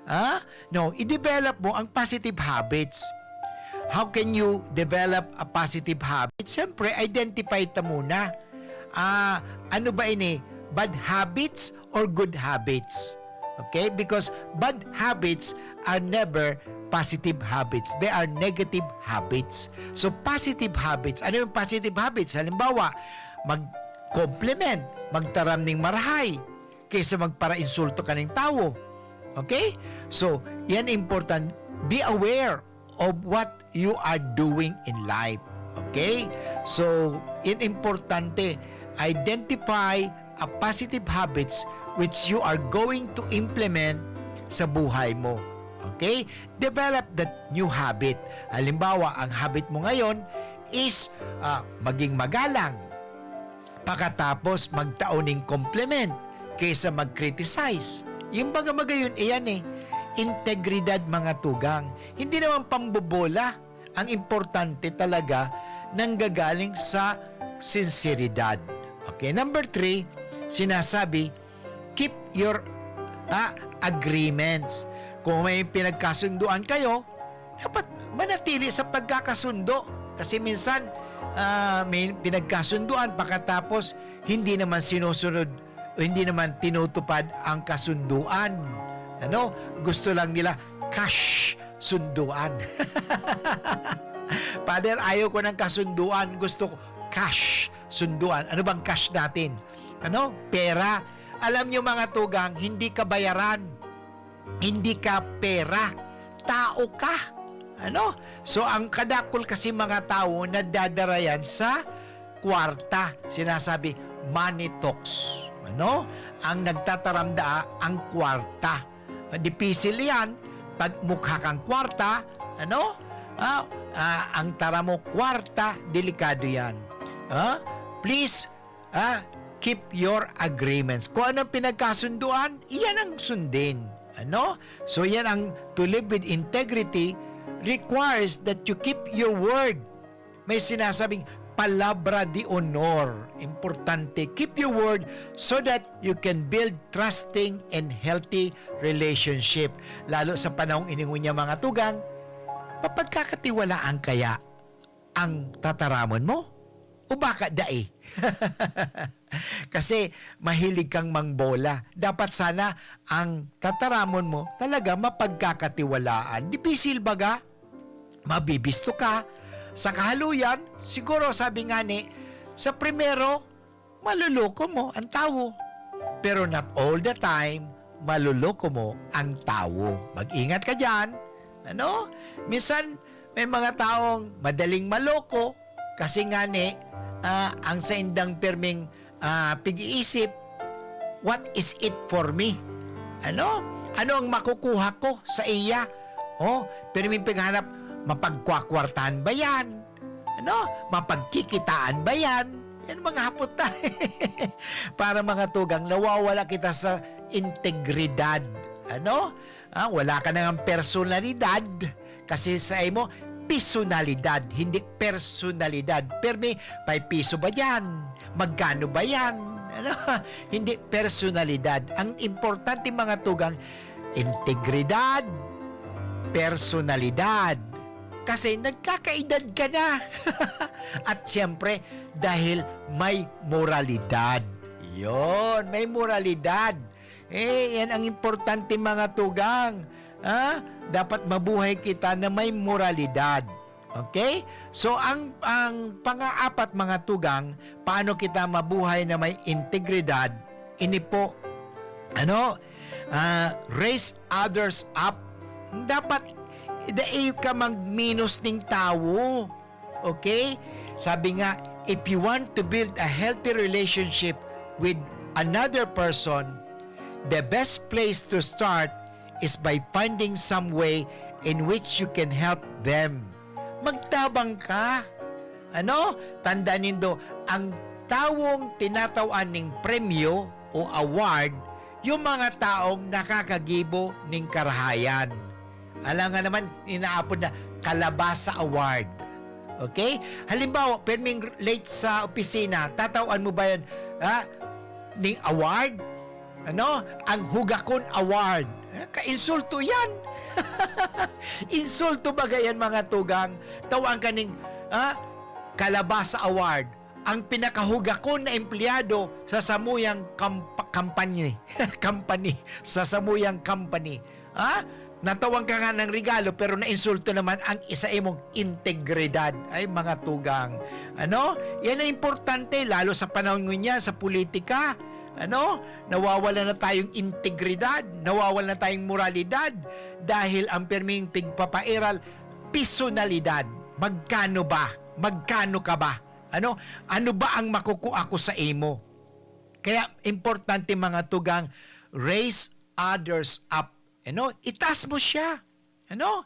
Ha? No, i-develop mo ang positive habits. How can you develop a positive habit? Siyempre, identify ta muna. Ah, ano ba ini? Bad habits or good habits? Okay? Because bad habits are never positive habits. They are negative habits. So, positive habits. Ano yung positive habits? Halimbawa, mag-compliment, magtaram ning marahay, kaysa magparainsulto kaning tawo. Okay? So, yan important. Be aware of what you are doing in life. Okay? So, yan importante. Identify a positive habits which you are going to implement sa buhay mo. Okay? Develop that new habit. Halimbawa, ang habit mo ngayon is ah, maging magalang. Pakatapos magtao ning compliment kaysa mag-criticize. Yung baga magayon, iyan eh. integridad, mga tugang. Hindi naman pambobola. Ang importante talaga, nanggagaling sa sinseridad. Okay, number three, sinasabi, keep your, ah, agreements. Kung may pinagkasunduan kayo, dapat manatili sa pagkakasundo. Kasi minsan, ah, may pinagkasunduan, pagkatapos hindi naman sinusunod o hindi naman tinutupad ang kasunduan. Ano? Gusto lang nila cash sunduan. "Father, ayaw ko ng kasunduan. Gusto ko cash sunduan." Ano bang cash natin? Ano? Pera. Alam nyo, mga tugang, hindi ka bayaran. Hindi ka pera. Tao ka. Ano? So, ang kadakul kasi mga tao, nadadara yan sa kwarta. Sinasabi, "Money talks." Ano? Ang nagtataramdaa, ang kwarta. Dipisil yan. Pag mukha kang kwarta, ano? Ah, ah, ang tara mo, kwarta, delikado yan. Ah, please, ah, keep your agreements. Kung anong pinagkasunduan, iyan ang sundin. Ano? So, yan ang to live with integrity requires that you keep your word. May sinasabing palabra de honor. Importante. Keep your word so that you can build trusting and healthy relationship. Lalo sa panahong ini ngunyan, mga tugang, mapagkakatiwalaan kaya ang tataramon mo? O baka dai? Kasi mahilig kang mangbola. Dapat sana ang tataramon mo talaga mapagkakatiwalaan. Dipisil baga, mabibisto ka. Sa kahaluyan, siguro sabi nga ni, sa primero, maloloko mo ang tawo. Pero not all the time, maloloko mo ang tawo. Mag-ingat ka diyan. Ano? Minsan, may mga taong madaling maloko kasi nga ni, ah, ang saindang pirming, ah, pig-iisip, "What is it for me?" Ano? Ano ang makukuha ko sa iya? Oh, pirming paghanap, mapagkwakwartahan ba yan? Ano? Mapagkikitaan ba yan? Yan mga hapot na. Para mga tugang, nawawala kita sa integridad. Ano? Ah, wala ka nang personalidad. Kasi sa imo, personalidad, hindi personalidad. Permi, may piso ba yan? Magkano ba yan? Ano? Hindi personalidad. Ang importante, mga tugang, integridad, personalidad. Kasi nagkakaedad ka na. At siyempre, dahil may moralidad. Yon, may moralidad. Eh, yan ang importante, mga tugang. Ha? Dapat mabuhay kita na may moralidad. Okay? So, ang, ang pangaapat, mga tugang, paano kita mabuhay na may integridad? Ini po, ano, ah, raise others up. Dapat, dai ka magminos ning tawo. Okay? Sabi nga, if you want to build a healthy relationship with another person, the best place to start is by finding some way in which you can help them. Magtabang ka. Ano? Tandaan nindo, ang tawong tinatawan ning premyo o award, yung mga taong nakakagibo ning karahayan. Alangan naman, inaapod na Kalabasa Award. Okay? Halimbawa, perming late sa opisina, tatawan mo ba yan, ha? Ning award? Ano? Ang Hugakon Award. Eh, kainsulto yan. Insulto baga yan, mga tugang. Tawan ka ning, ah, Kalabasa Award. Ang pinakahugakon na empleyado sa samuyang kampa-, company. Company. Sa samuyang company. Ha? Natawan ka nga ng regalo, pero nainsulto naman ang isa imong integridad. Ay, mga tugang. Ano? Yan ang importante, lalo sa panahon ngunyan, sa politika. Ano? Nawawala na tayong integridad, nawawala na tayong moralidad, dahil ang pirming pigpapairal, personalidad. Magkano ba? Magkano ka ba? Ano? Ano ba ang makukuha ko sa imo? Kaya importante, mga tugang, raise others up. Ano? Itaas mo siya. Ano?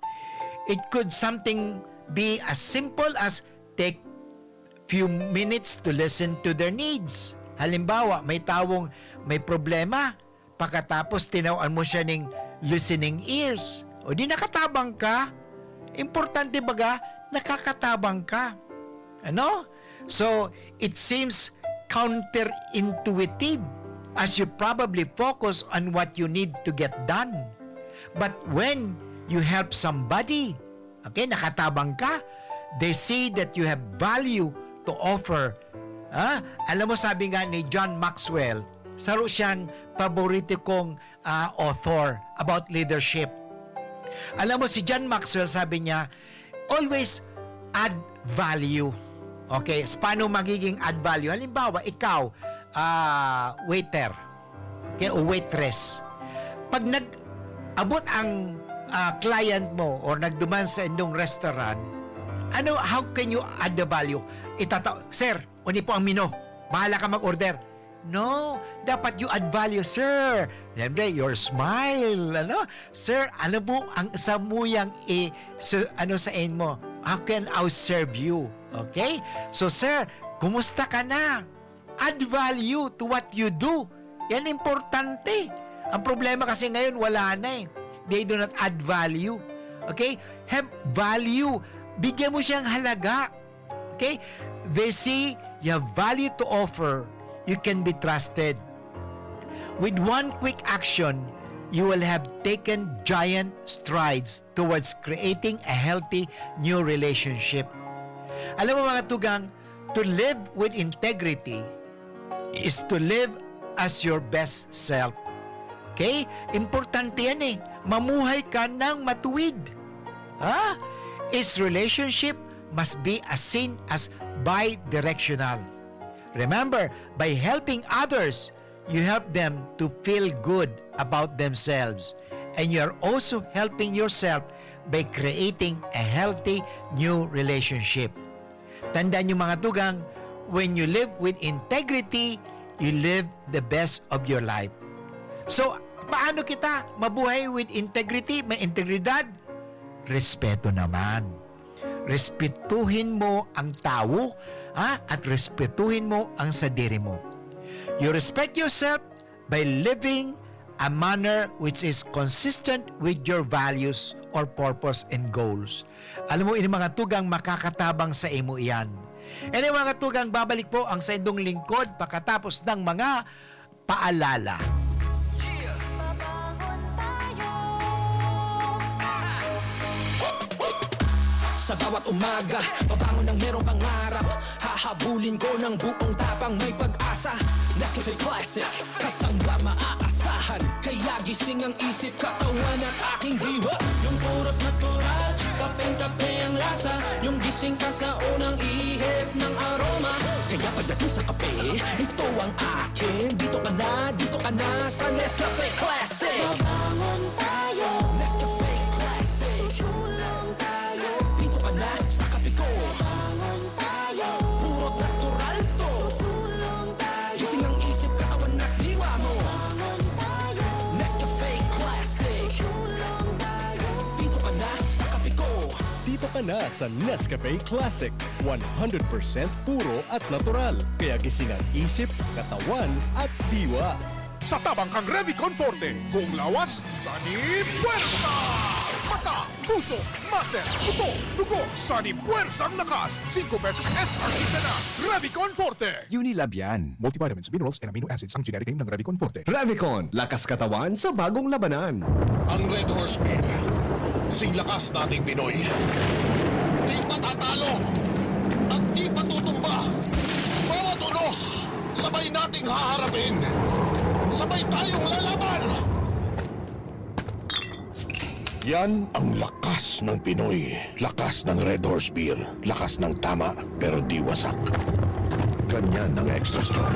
It could something be as simple as take few minutes to listen to their needs. Halimbawa, may tawong may problema, pagkatapos tinawan mo siya ning listening ears. O di nakatabang ka. Importante baga, nakakatabang ka. Ano? So, it seems counterintuitive as you probably focus on what you need to get done. But when you help somebody, okay, nakatabang ka, they see that you have value to offer. Ha? Alam mo, sabi nga ni John Maxwell, saro siyang paborito kong, ah, author about leadership. Alam mo, si John Maxwell, sabi niya, always add value. Okay, so paano magiging add value? Halimbawa, ikaw, ah, waiter, okay, o waitress. Pag nag-abot ang, ah, client mo or nagduman sa indong restaurant, ano, how can you add the value? Itata-, "Sir, uni po ang menu. Bahala ka mag-order." No, dapat you add value, "Sir." Siyempre, your smile, ano? "Sir, ano po ang samuyang i-, sa, ano, sa inyo? How can I serve you?" Okay? So, "Sir, kumusta ka na?" Add value to what you do. Yan importante. Ang problema kasi ngayon, wala na eh. They do not add value. Okay? Have value. Bigyan mo siyang halaga. Okay? They see you have value to offer. You can be trusted. With one quick action, you will have taken giant strides towards creating a healthy new relationship. Alam mo, mga tugang, to live with integrity is to live as your best self. Okay? Importante yan eh. Mamuhay ka ng matuwid. Ha? Its relationship must be as seen as bi-directional. Remember, by helping others, you help them to feel good about themselves. And you are also helping yourself by creating a healthy new relationship. Tandaan niyo, mga tugang, when you live with integrity, you live the best of your life. So, paano kita mabuhay with integrity, may integridad? Respeto naman. Respetuhin mo ang tawo, ha? At respetuhin mo ang sadiri mo. You respect yourself by living a manner which is consistent with your values or purpose and goals. Alam mo, ini mga tugang makakatabang sa imo iyan. Ini mga tugang, babalik po ang saindong lingkod pakatapos ng mga paalala. Sa bawat umaga, babangon ng merong pangarap. Hahabulin ko ng buong tapang, may pag-asa. Nescafe Classic, kasangga maaasahan. Kaya gising ang isip, katawan at aking diwa. Yung purot natural, kapeng-kape ang lasa. Yung gising ka sa unang ihip ng aroma. Kaya pagdating sa kape, ito ang akin. Dito ka na, dito ka na sa Nescafe Classic. Mabangon tayo. Nescafe Classic. Susulong tayo. Dito ka na sa kape ko. Mabangon tayo. Puro natural to. Susulong tayo. Gising ang isip, katawan at diwa mo. Mabangon tayo. Nescafe Classic. Susulong tayo. Dito ka na sa kape ko. Dito ka na sa Nescafe Classic. One hundred percent puro at natural. Kaya gising ang isip, katawan at diwa. Sa tabang kang Revicon Forte, buong lawas, sani puwersa! Mata, puso, muscle, buto, dugo, sani puwersang lakas. Singko pesos S R P ka na. Revicon Forte! Unilab yan. Multivitamins, minerals, and amino acids ang generic name ng Revicon Forte. Revicon, lakas katawan sa bagong labanan. Ang Red Horse Beer, sing lakas nating Pinoy. Di matatalo at di matutumba. Bawat unos, sabay nating haharapin. Sabay tayong lalaban. Yan ang lakas ng Pinoy. Lakas ng Red Horse Beer. Lakas ng tama, pero di wasak. Ganyan ang Extra Strong.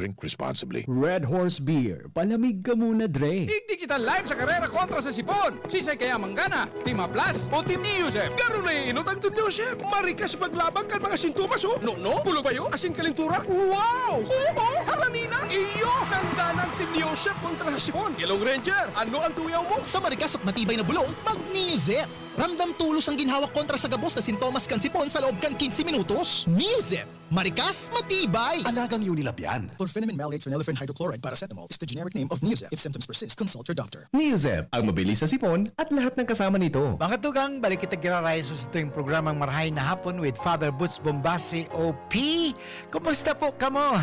Drink responsibly. Red Horse Beer. Palamig ka muna, Dre. Igdi kita live sa karera kontra sa sipon. Sisay kaya manggana? Team Haplas o Team Neosep? Garo na iinot ang Team Neosep. Marikas maglaban kan mga sintomas, oh. Nono, bulog payo, asin kalintura. Wow! Oo, halanina. Iyo, nanggana ang Team Neosep kontra sa sipon. Yellow Ranger, ano ang tuyaw mo? Sa marikas at matibay na bulong, mag-Neosep. Ramdam tolos ang ginhawa kontra sa gabos na sintomas kan sipon sa loob kan quince minutos. Neosep. Marikas, matibay! Alagang Unilab yan. Chlorphenamine maleate phenylephrine hydrochloride paracetamol is the generic name of Neozep. If symptoms persist, consult your doctor. Neozep, ang mabilis sa sipon at lahat ng kasama nito. Mga tugang, balik kita giraray sa satuyang programang Marahay na Hapon with Father Boots Bombasi, O P. Kumusta po kamo?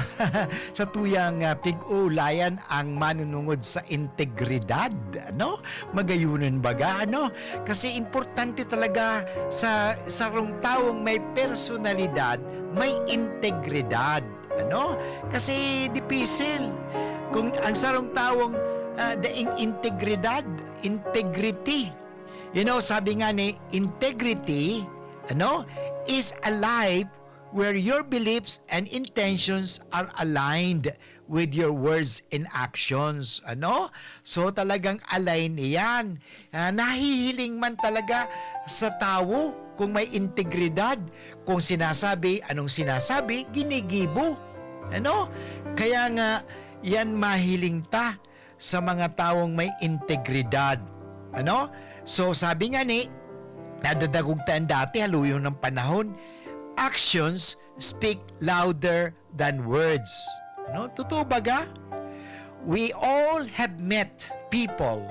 Sa tuyang, ah, pig-uulayan ang manunungod sa integridad, ano? Magayunan baga, ano? Kasi importante talaga sa sarong tawong may personalidad, may integridad, ano? Kasi dipisil kung ang sarong tawong, ah, daing integridad, integrity. You know, sabi nga ni, integrity, ano, is a life where your beliefs and intentions are aligned with your words and actions. Ano? So, talagang align iyan. Ah, nahihiling man talaga sa tawo kung may integridad, kung sinasabi, anong sinasabi, ginigibo. Ano? Kaya nga, yan mahiling ta sa mga tawong may integridad. Ano? So, sabi nga ni, nadadagog tayo dati, haluyong ng panahon, actions speak louder than words. Ano? Totoo baga? We all have met people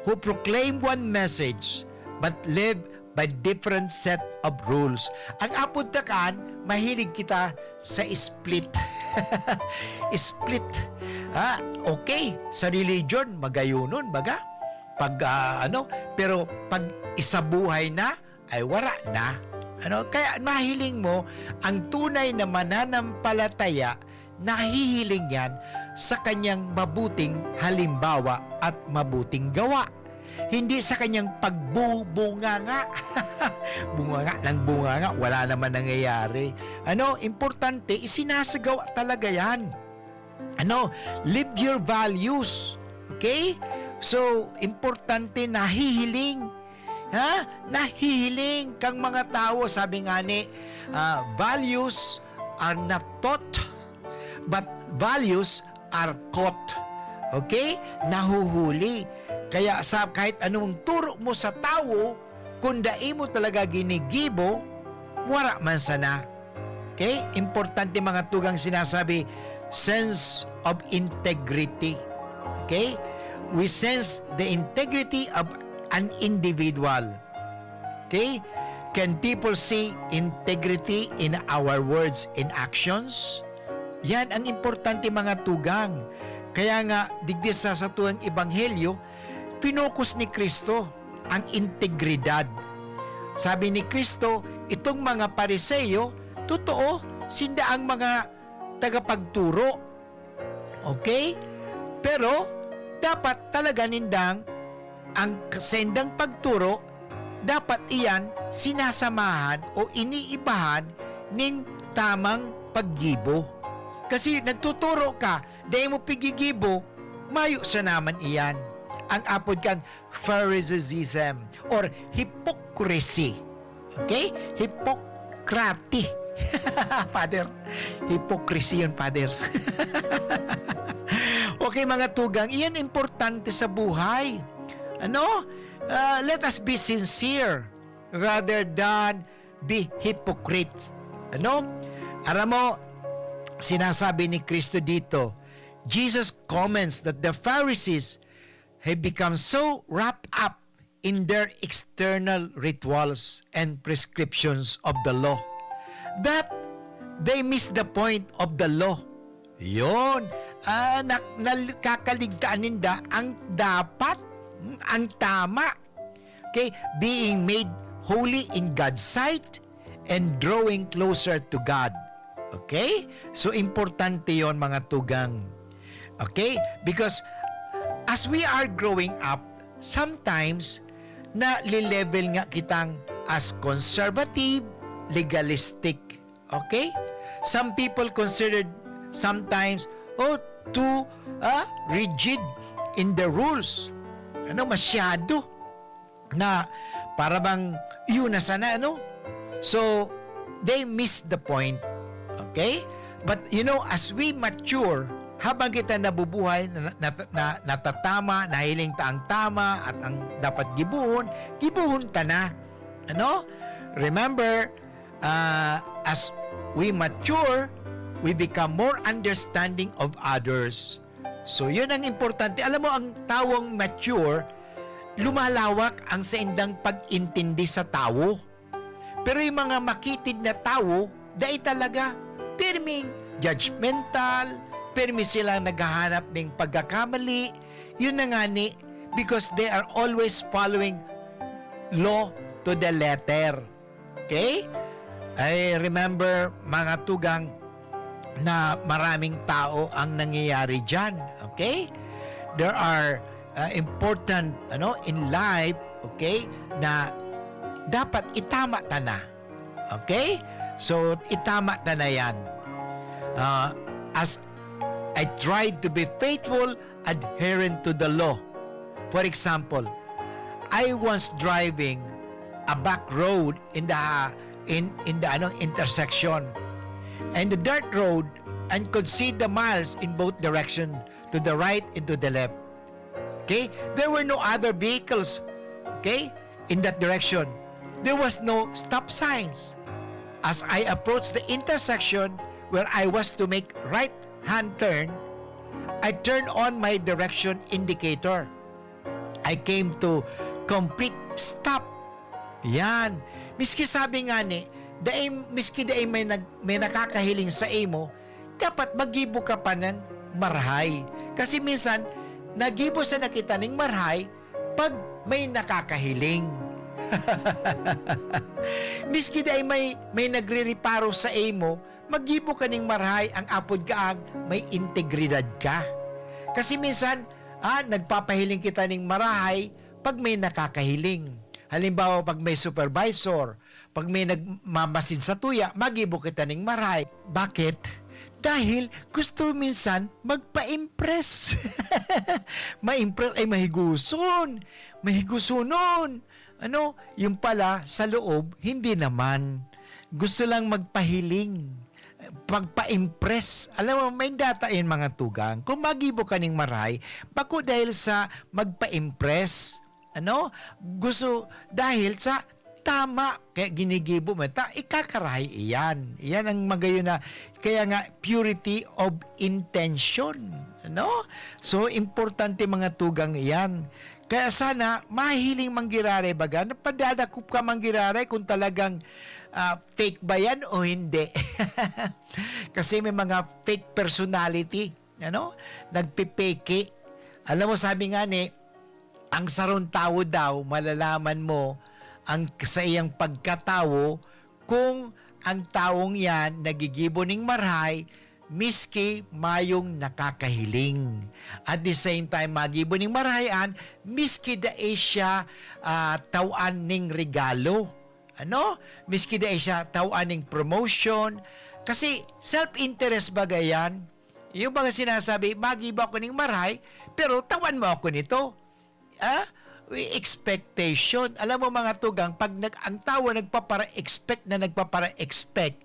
who proclaim one message but live by different set of rules. Ang apod ta kan, mahilig kita sa split. Split. Ha? Okay, sa religion, magayunon, baga. Pag, ah, ano, pero pag isabuhay na, ay wala na. Ano? Kaya mahiling mo, ang tunay na mananampalataya, nahihiling yan sa kanyang mabuting halimbawa at mabuting gawa. Hindi sa kanyang pagbubunganga. Bunganga ng bunganga, wala naman nangyayari. Ano, importante, isinasagawa talaga yan. Ano, live your values. Okay? So, importante, nahihiling. Ha? Nahihiling kang mga tawo. Sabi nga ni, ah, values are not taught, but values are caught. Okay? Nahuhuli. Kaya sa kahit anong turo mo sa tawo, kung dai mo talaga ginigibo, wara man sana. Okay? Importante, mga tugang, sinasabi, sense of integrity. Okay? We sense the integrity of an individual. Okay? Can people see integrity in our words and actions? Yan ang importante, mga tugang. Kaya nga, digdi sa satuang ebanghelyo, pinokus ni Cristo ang integridad. Sabi ni Cristo, itong mga Pariseo, totoo, sinda ang mga tagapagturo. Okay? Pero, dapat talaga nindang ang k-, saindang pagturo, dapat iyan sinasamahan o iniibahan nin tamang paggibo. Kasi nagtuturo ka, dai mo pigigibo, mayo sa naman iyan. Ang apod kan Phariseeism or hypocrisy. Okay? Hippocrates. Father, hypocrisy yun, Father. Okay, mga tugang, iyan importante sa buhay. Ano? Ah, let us be sincere rather than be hypocrites. Ano? Aram mo, sinasabi ni Cristo dito, Jesus comments that the Pharisees have become so wrapped up in their external rituals and prescriptions of the law that they miss the point of the law. Yun. Ah, na-, nal-, kakaligtaan ninda ang dapat, ang tama. Okay? Being made holy in God's sight and drawing closer to God. Okay? So, importante yon, mga tugang. Okay? Because as we are growing up, sometimes, nale-level nga kitang as conservative, legalistic. Okay? Some people considered sometimes, oh, too, ah, rigid in the rules. Ano, masyado na para bang yun na sana, ano? So, they miss the point. Okay? But, you know, as we mature, habang kita nabubuhay, na, na, na, natatama, nahiling ta ang tama at ang dapat gibohon, gibohon ta na. Ano? Remember, ah, as we mature, we become more understanding of others. So, yun ang importante. Alam mo, ang tawong mature, lumalawak ang saindang pag-intindi sa tawo. Pero yung mga makitid na tawo, dai talaga. Pirming judgmental, pirmi silang naghahanap ning pagkakamali. Yun na nga ni, because they are always following law to the letter. Okay? I remember, mga tugang, na maraming tao ang nangyayari diyan. Okay? There are, uh, important, ano, in life, okay, na dapat itama ta na. Okay? So, itama ta na yan. Uh, as I tried to be faithful, adherent to the law. For example, I was driving a back road in the, in, in the, ano, intersection, and the dirt road, and could see the miles in both direction, to the right and to the left. Okay? There were no other vehicles, okay, in that direction. There was no stop signs. As I approached the intersection where I was to make right-hand turn, I turned on my direction indicator. I came to complete stop. Yan. Miski sabi nga ni, dai, miski dai may nag-, may nakakahiling sa imo, dapat maggibo ka pa ng marahay. Kasi minsan, nagibo sana kita ning marahay pag may nakakahiling. Miski dai may, may nagrireparo sa imo, maggibo ka ning marahay, ang apod kaang may integridad ka. Kasi minsan, ah, nagpapahiling kita ning marahay pag may nakakahiling. Halimbawa, pag may supervisor, pag may nagmamasid sa tuya, magibo kita ning marahay. Bakit? Dahil gusto minsan magpa-impress. Ma-impress ay mahiguson, mahigusunon. Ano, yung pala, sa loob, hindi naman. Gusto lang magpahiling, pagpa-impress. Alam mo, may data yan, mga tugang. Kung magibo ka ning marahay, bako dahil sa magpa-impress. Ano? Gusto, dahil sa tama, kaya ginigibo mo. Ta, ikakarahay iyan. Iyan ang magayon na, kaya nga, purity of intention. Ano? So, importante, mga tugang, iyan. Kaya sana, mahiling manggiraray baga, napadadakop ka manggiraray kung talagang, ah, fake ba yan o hindi. Kasi may mga fake personality, ano? Nagpipeke. Alam mo, sabi nga ni, ang sarong tawo daw, malalaman mo ang sa iyang pagkatawo kung ang tawong yan nagigibo ning marahay, miski mayong nakakahiling. At the same time, magibo ning marahay an, miski dai siya, ah, tawan ning regalo. Ano? Miski dai siya tawan ning promotion. Kasi self-interest baga yan. Yung mga sinasabi, "Magibo ako ning marahay, pero tawan mo ako nito." Ah? Expectation. Alam mo, mga tugang, pag nag-, ang tawo nagpapara-expect na nagpapara-expect,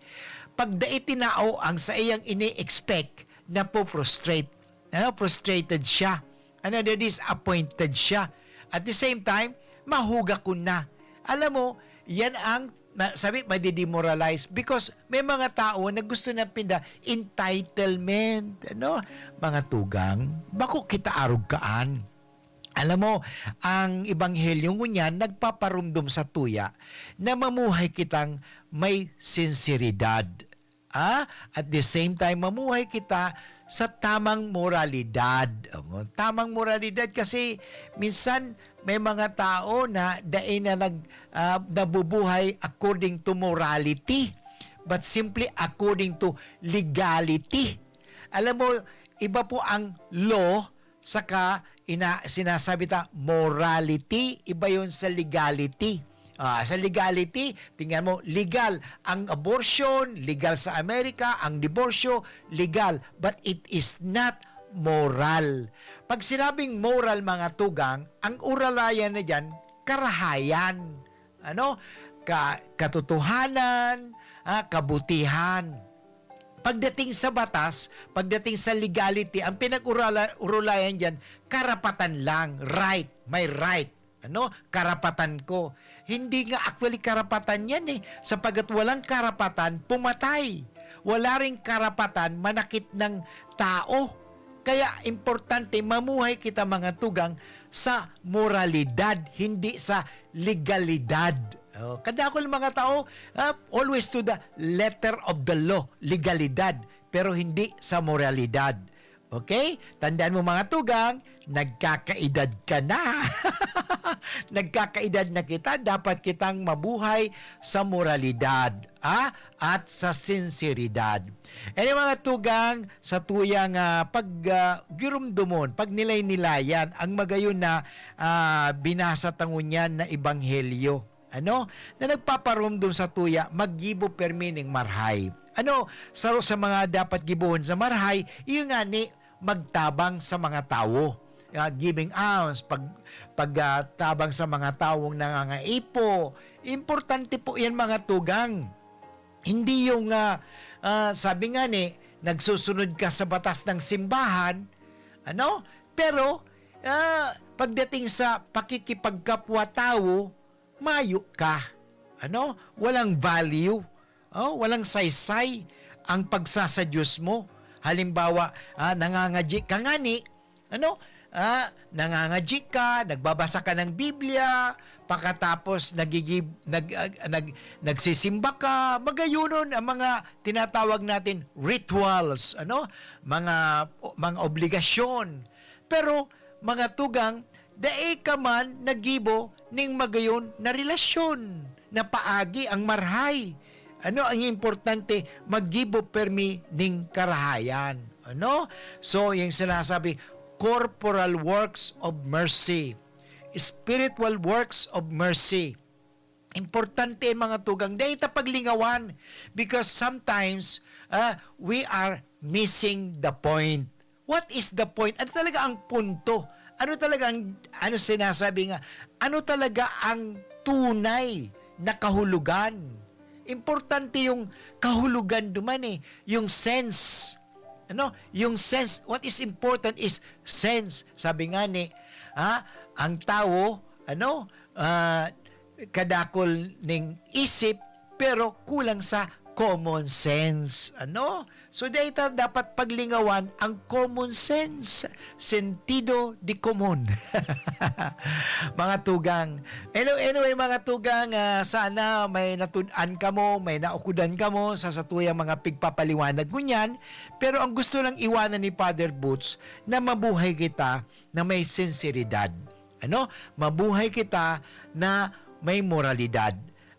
pag dai tinao ang sa iyang ini-expect, napo-frustrate. Ano? Frustrated siya. Ano? Na-disappointed siya. At the same time, mahugakon na. Alam mo, yan ang na, sabi, madi-demoralize because may mga tao na gusto na pinda entitlement, ano? Mga tugang, bako kita arog kaan. Alam mo, ang ebanghelyo ngunyan nagpaparumdom sa tuya na mamuhay kitang may sinseridad. Ah, at the same time, mamuhay kita sa tamang moralidad. O, tamang moralidad kasi minsan may mga tao na dai na nag-, ah, nabubuhay according to morality, but simply according to legality. Alam mo, iba po ang law saka ina-, sinasabi ta, morality, iba yun sa legality. Ah, sa legality, tingnan mo, legal ang abortion, legal sa Amerika, ang diborsyo, legal, but it is not moral. Pag sinabing moral, mga tugang, ang uralayan na dyan, karahayan, ano, ka-, katotohanan, ah, kabutihan. Pagdating sa batas, pagdating sa legality, ang pinag-urala-, urulayan dyan, karapatan lang, right, may right, ano, karapatan ko. Hindi nga actually karapatan yan eh, sapagkat walang karapatan pumatay. Wala ring karapatan manakit ng tao. Kaya importante mamuhay kita, mga tugang, sa moralidad, hindi sa legalidad. Oh, kadakol mga tao, ah, always to the letter of the law, legalidad, pero hindi sa moralidad. Okay? Tandaan mo, mga tugang, nagkakaedad ka na. Nagkakaedad na kita, dapat kitang mabuhay sa moralidad, ah, at sa sinseridad. Anyway, mga tugang, sa tuyang, ah, pag, ah, girumdomon, pag nilay-nilayan, ang magayon na, ah, binasa ta ngunyan na ebanghelyo, ano, na nagpaparumdom sa tuya, maggibo permi ning marhay. Ano, saro sa mga dapat gibohon sa marhay, iyo nga ni magtabang sa mga tawo. Ah, giving alms, pag, pag, ah, tabang sa mga tawong nangangaipo. Importante po yan, mga tugang. Hindi yung, ah, ah, sabi nga ni, nagsusunod ka sa batas ng simbahan, ano? Pero, ah, pagdating sa pakikipagkapwa-tawo, mayo ka. Ano? Walang value. Oh, walang saysay ang pagsasadyos mo. Halimbawa, ah, nangangadyi ka ngani, ano? Ah, nangangadyi ka, nagbabasa ka ng Biblia, pakatapos nagigib-, nag-, ah, nag-, nagsisimba ka, magayunon ang mga tinatawag natin rituals, ano? Mga, mga obligasyon. Pero, mga tugang, dai ka man naggibo ning magayon na relasyon, na paagi ang marhay. Ano ang importante? Maggibo permi ning karahayan. Ano? So, yung sinasabi, corporal works of mercy, spiritual works of mercy. Importante yan, mga tugang. Dai ta paglingawan because sometimes, ah, we are missing the point. What is the point? Ano talaga ang punto? Ano talaga ang, ano sinasabi nga? Ano talaga ang tunay na kahulugan? Importante yung kahulugan duman eh, yung sense. Ano? Yung sense, what is important is sense. Sabi nga ni, ha, ang tawo, ano, ah, kadakol ning isip, pero kulang sa common sense. Ano? So, dai ta dapat paglingawan ang common sense, sentido de común. Mga tugang. Ano-, anyway, mga tugang, ah, sana may natud-an kamo, may naukodan kamo sa satuyang mga pigpapaliwanag ngunyan. Pero ang gusto lang iwanan ni Father Boots, na mabuhay kita na may sinseridad. Ano? Mabuhay kita na may moralidad.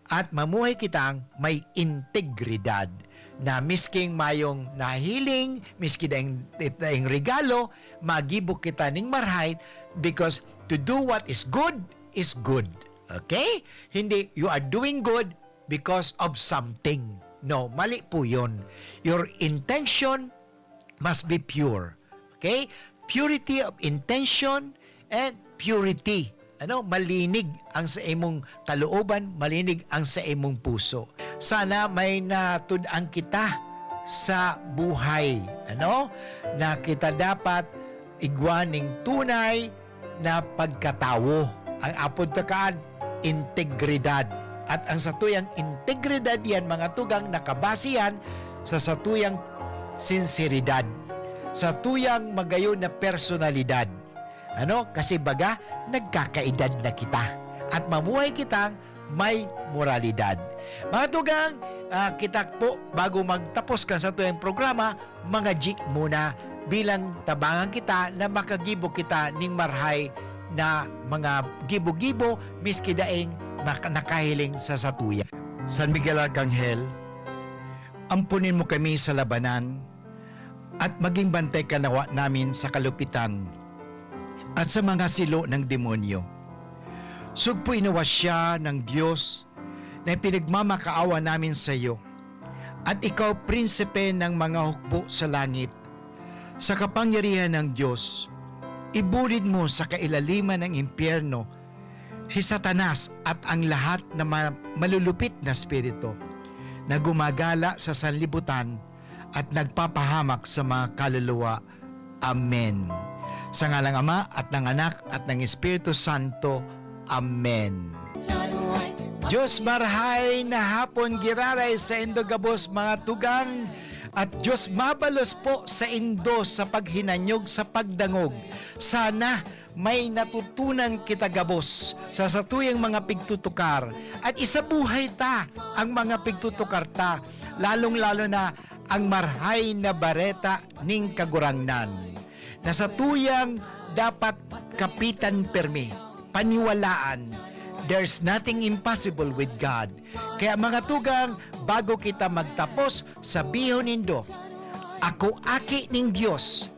At mamuhay kitang may integridad, na misking mayong nahiling, miski daing, daing regalo, magibo kita ning marhay, because to do what is good is good. Okay? Hindi, you are doing good because of something. No, mali po yun. Your intention must be pure. Okay? Purity of intention and purity. Ano? Malinig ang sa imong kalooban, malinig ang sa imong puso. Sana may natud-an kita sa buhay, ano? Na kita dapat igwa ning tunay na pagkatawo. Ang apod ta kaan, integridad. At ang satuyang integridad yan, mga tugang, nakabase yan sa satuyang sinseridad, satuyang magayon na personalidad. Ano? Kasi baga, nagkakaedad na kita. At mamuhay kitang may moralidad. Mga tugang, ah, kita po, bago magtapos kan satuyang programa, mangadyi muna bilang tabangan kita na makagibo kita ning marhay na mga gibo-gibo, miski daing maka-, nakahiling sa satuya. San Miguel Arcangel, amponin mo kami sa labanan at maging bantay ka nawa namin sa kalupitan at sa mga silo ng demonyo. Sugpoy nawa siya ng Diyos na ipinagmamakaawa namin sa iyo, at ikaw, prinsipe ng mga hukbo sa langit. Sa kapangyarihan ng Diyos, ibulid mo sa kailaliman ng impyerno si Satanas at ang lahat na ma-, malulupit na espiritu na gumagala sa sanlibutan at nagpapahamak sa mga kaluluwa. Amen. Sa ngalang Ama, at ng Anak, at ng Espiritu Santo. Amen. Siya nuhay, Dios marhay na hapon giraray saindo gabos, mga tugang, at Dios mabalos po saindo sa paghinanyog, sa pagdangog. Sana may natutunan kita gabos sa satuyang mga pigtutukar, at isabuhay ta ang mga pigtutukar ta, lalong-lalo na ang marhay na bareta ning Kagurangnan, na satuyang dapat kapitan pirmi, paniwalaan. There's nothing impossible with God. Kaya, mga tugang, bago kita magtapos, sabihon nindo, "Ako aki ning Dios.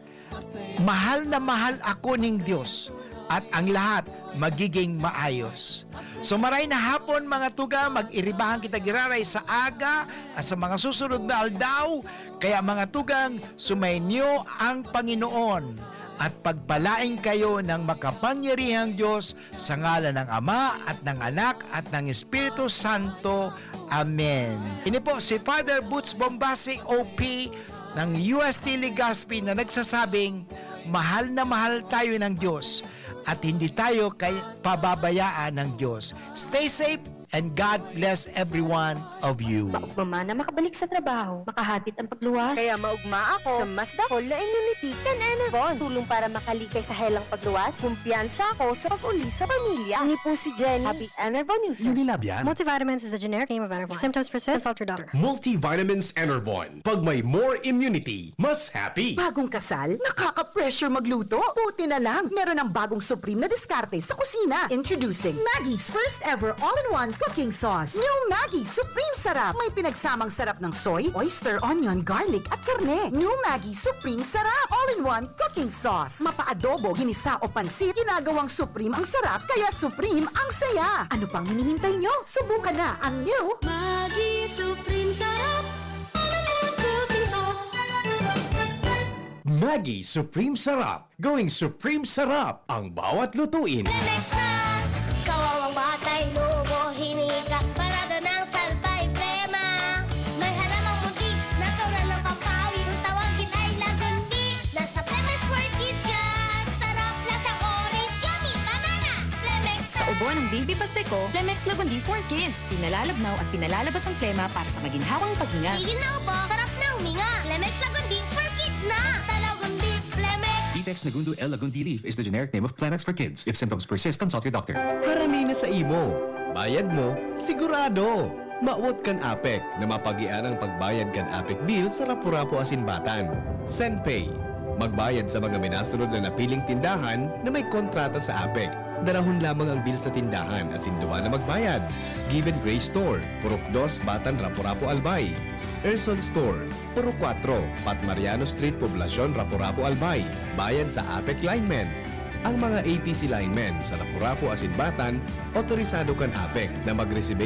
Mahal na mahal ako ning Dios." At ang lahat magiging maayos. So, maray na hapon, mga tugang, mag-iribahan kita giraray sa aga at sa mga susunod na aldaw. Kaya, mga tugang, sumainyo ang Panginoon at pagpalain kayo ng makapangyarihang Dios, sa ngalan ng Ama at ng Anak at ng Espiritu Santo. Amen. Ini po si Father Boots Bombasi, O P ng U S T Legazpi, na nagsasabing, "Mahal na mahal tayo ng Diyos at hindi tayo kay pababayaan ng Diyos." Stay safe and God bless every one of you. Mama na makabalik sa trabaho, makahatid ang pagluwas. Kaya maugma ako sa mas dakul na immunity kan Enervon. Tulong para makalikay sa helang pagluwas. Kumpiyansa ako sa pag-uli sa pamilya. Ini po si Jenny, Happy Enervon user. Unilab yan. Multivitamins is the generic name of Enervon. If symptoms persist, consult your doctor. Multivitamins Enervon. Pag may more immunity, mas happy. Bagong kasal? Nakaka-pressure magluto? Buti na lang, meron ng bagong supreme na diskarte sa kusina. Introducing Maggi's first ever all-in-one cooking sauce. New Maggi Supreme Sarap. May pinagsamang sarap ng soy, oyster, onion, garlic, at karne. New Maggi Supreme Sarap. All-in-one cooking sauce. Mapa-adobo, ginisa o pansit, ginagawang supreme ang sarap, kaya supreme ang saya. Ano pang hinihintay nyo? Subukan na ang new Maggi Supreme Sarap. All-in-one cooking sauce. Maggi Supreme Sarap. Going Supreme Sarap ang bawat lutuin. Lemex na! Kawawang batay, lubo, hinika, parada ng salbay, plema. May halamang muntik, natural na pampawi. Kung tawagin ay Lagundi, nasa Lemex for Kids yan. Sarap, lasang orange, yummy, banana. Lemex Sa ubo ng baby pastiko, Lemex Lagundi for Kids. Pinalalabnaw at pinalalabas ang plema para sa maginhawang paghinga. Tigil na ubo, sarap na huminga. Lemex Lagundi for Kids na. Basta Lagundi, Lemex. Vitex Nagundo L Lagundi Leaf is the generic name of Kleenex for kids. If symptoms persist, consult your doctor. Harani na sa imo. Bayad mo, sigurado! Mawot kan APEC na mapagian ang pagbayad kan APEC bill sa Rapu-Rapu asin Batan. SenPay. Magbayad sa mga minasunod na napiling tindahan na may kontrata sa APEC. Darahon lamang ang bill sa tindahan asin duman na magbayad. Given Grace Store, Purok dos, Batan, Rapu-Rapu, Albay. Erson Store, Purok kwatro, Pat Mariano Street, Poblacion, Rapu-Rapu, Albay. Bayad sa APEC linemen. Ang mga A P C linemen sa Rapu-Rapu asin Batan, otorisado kan APEC na magresibe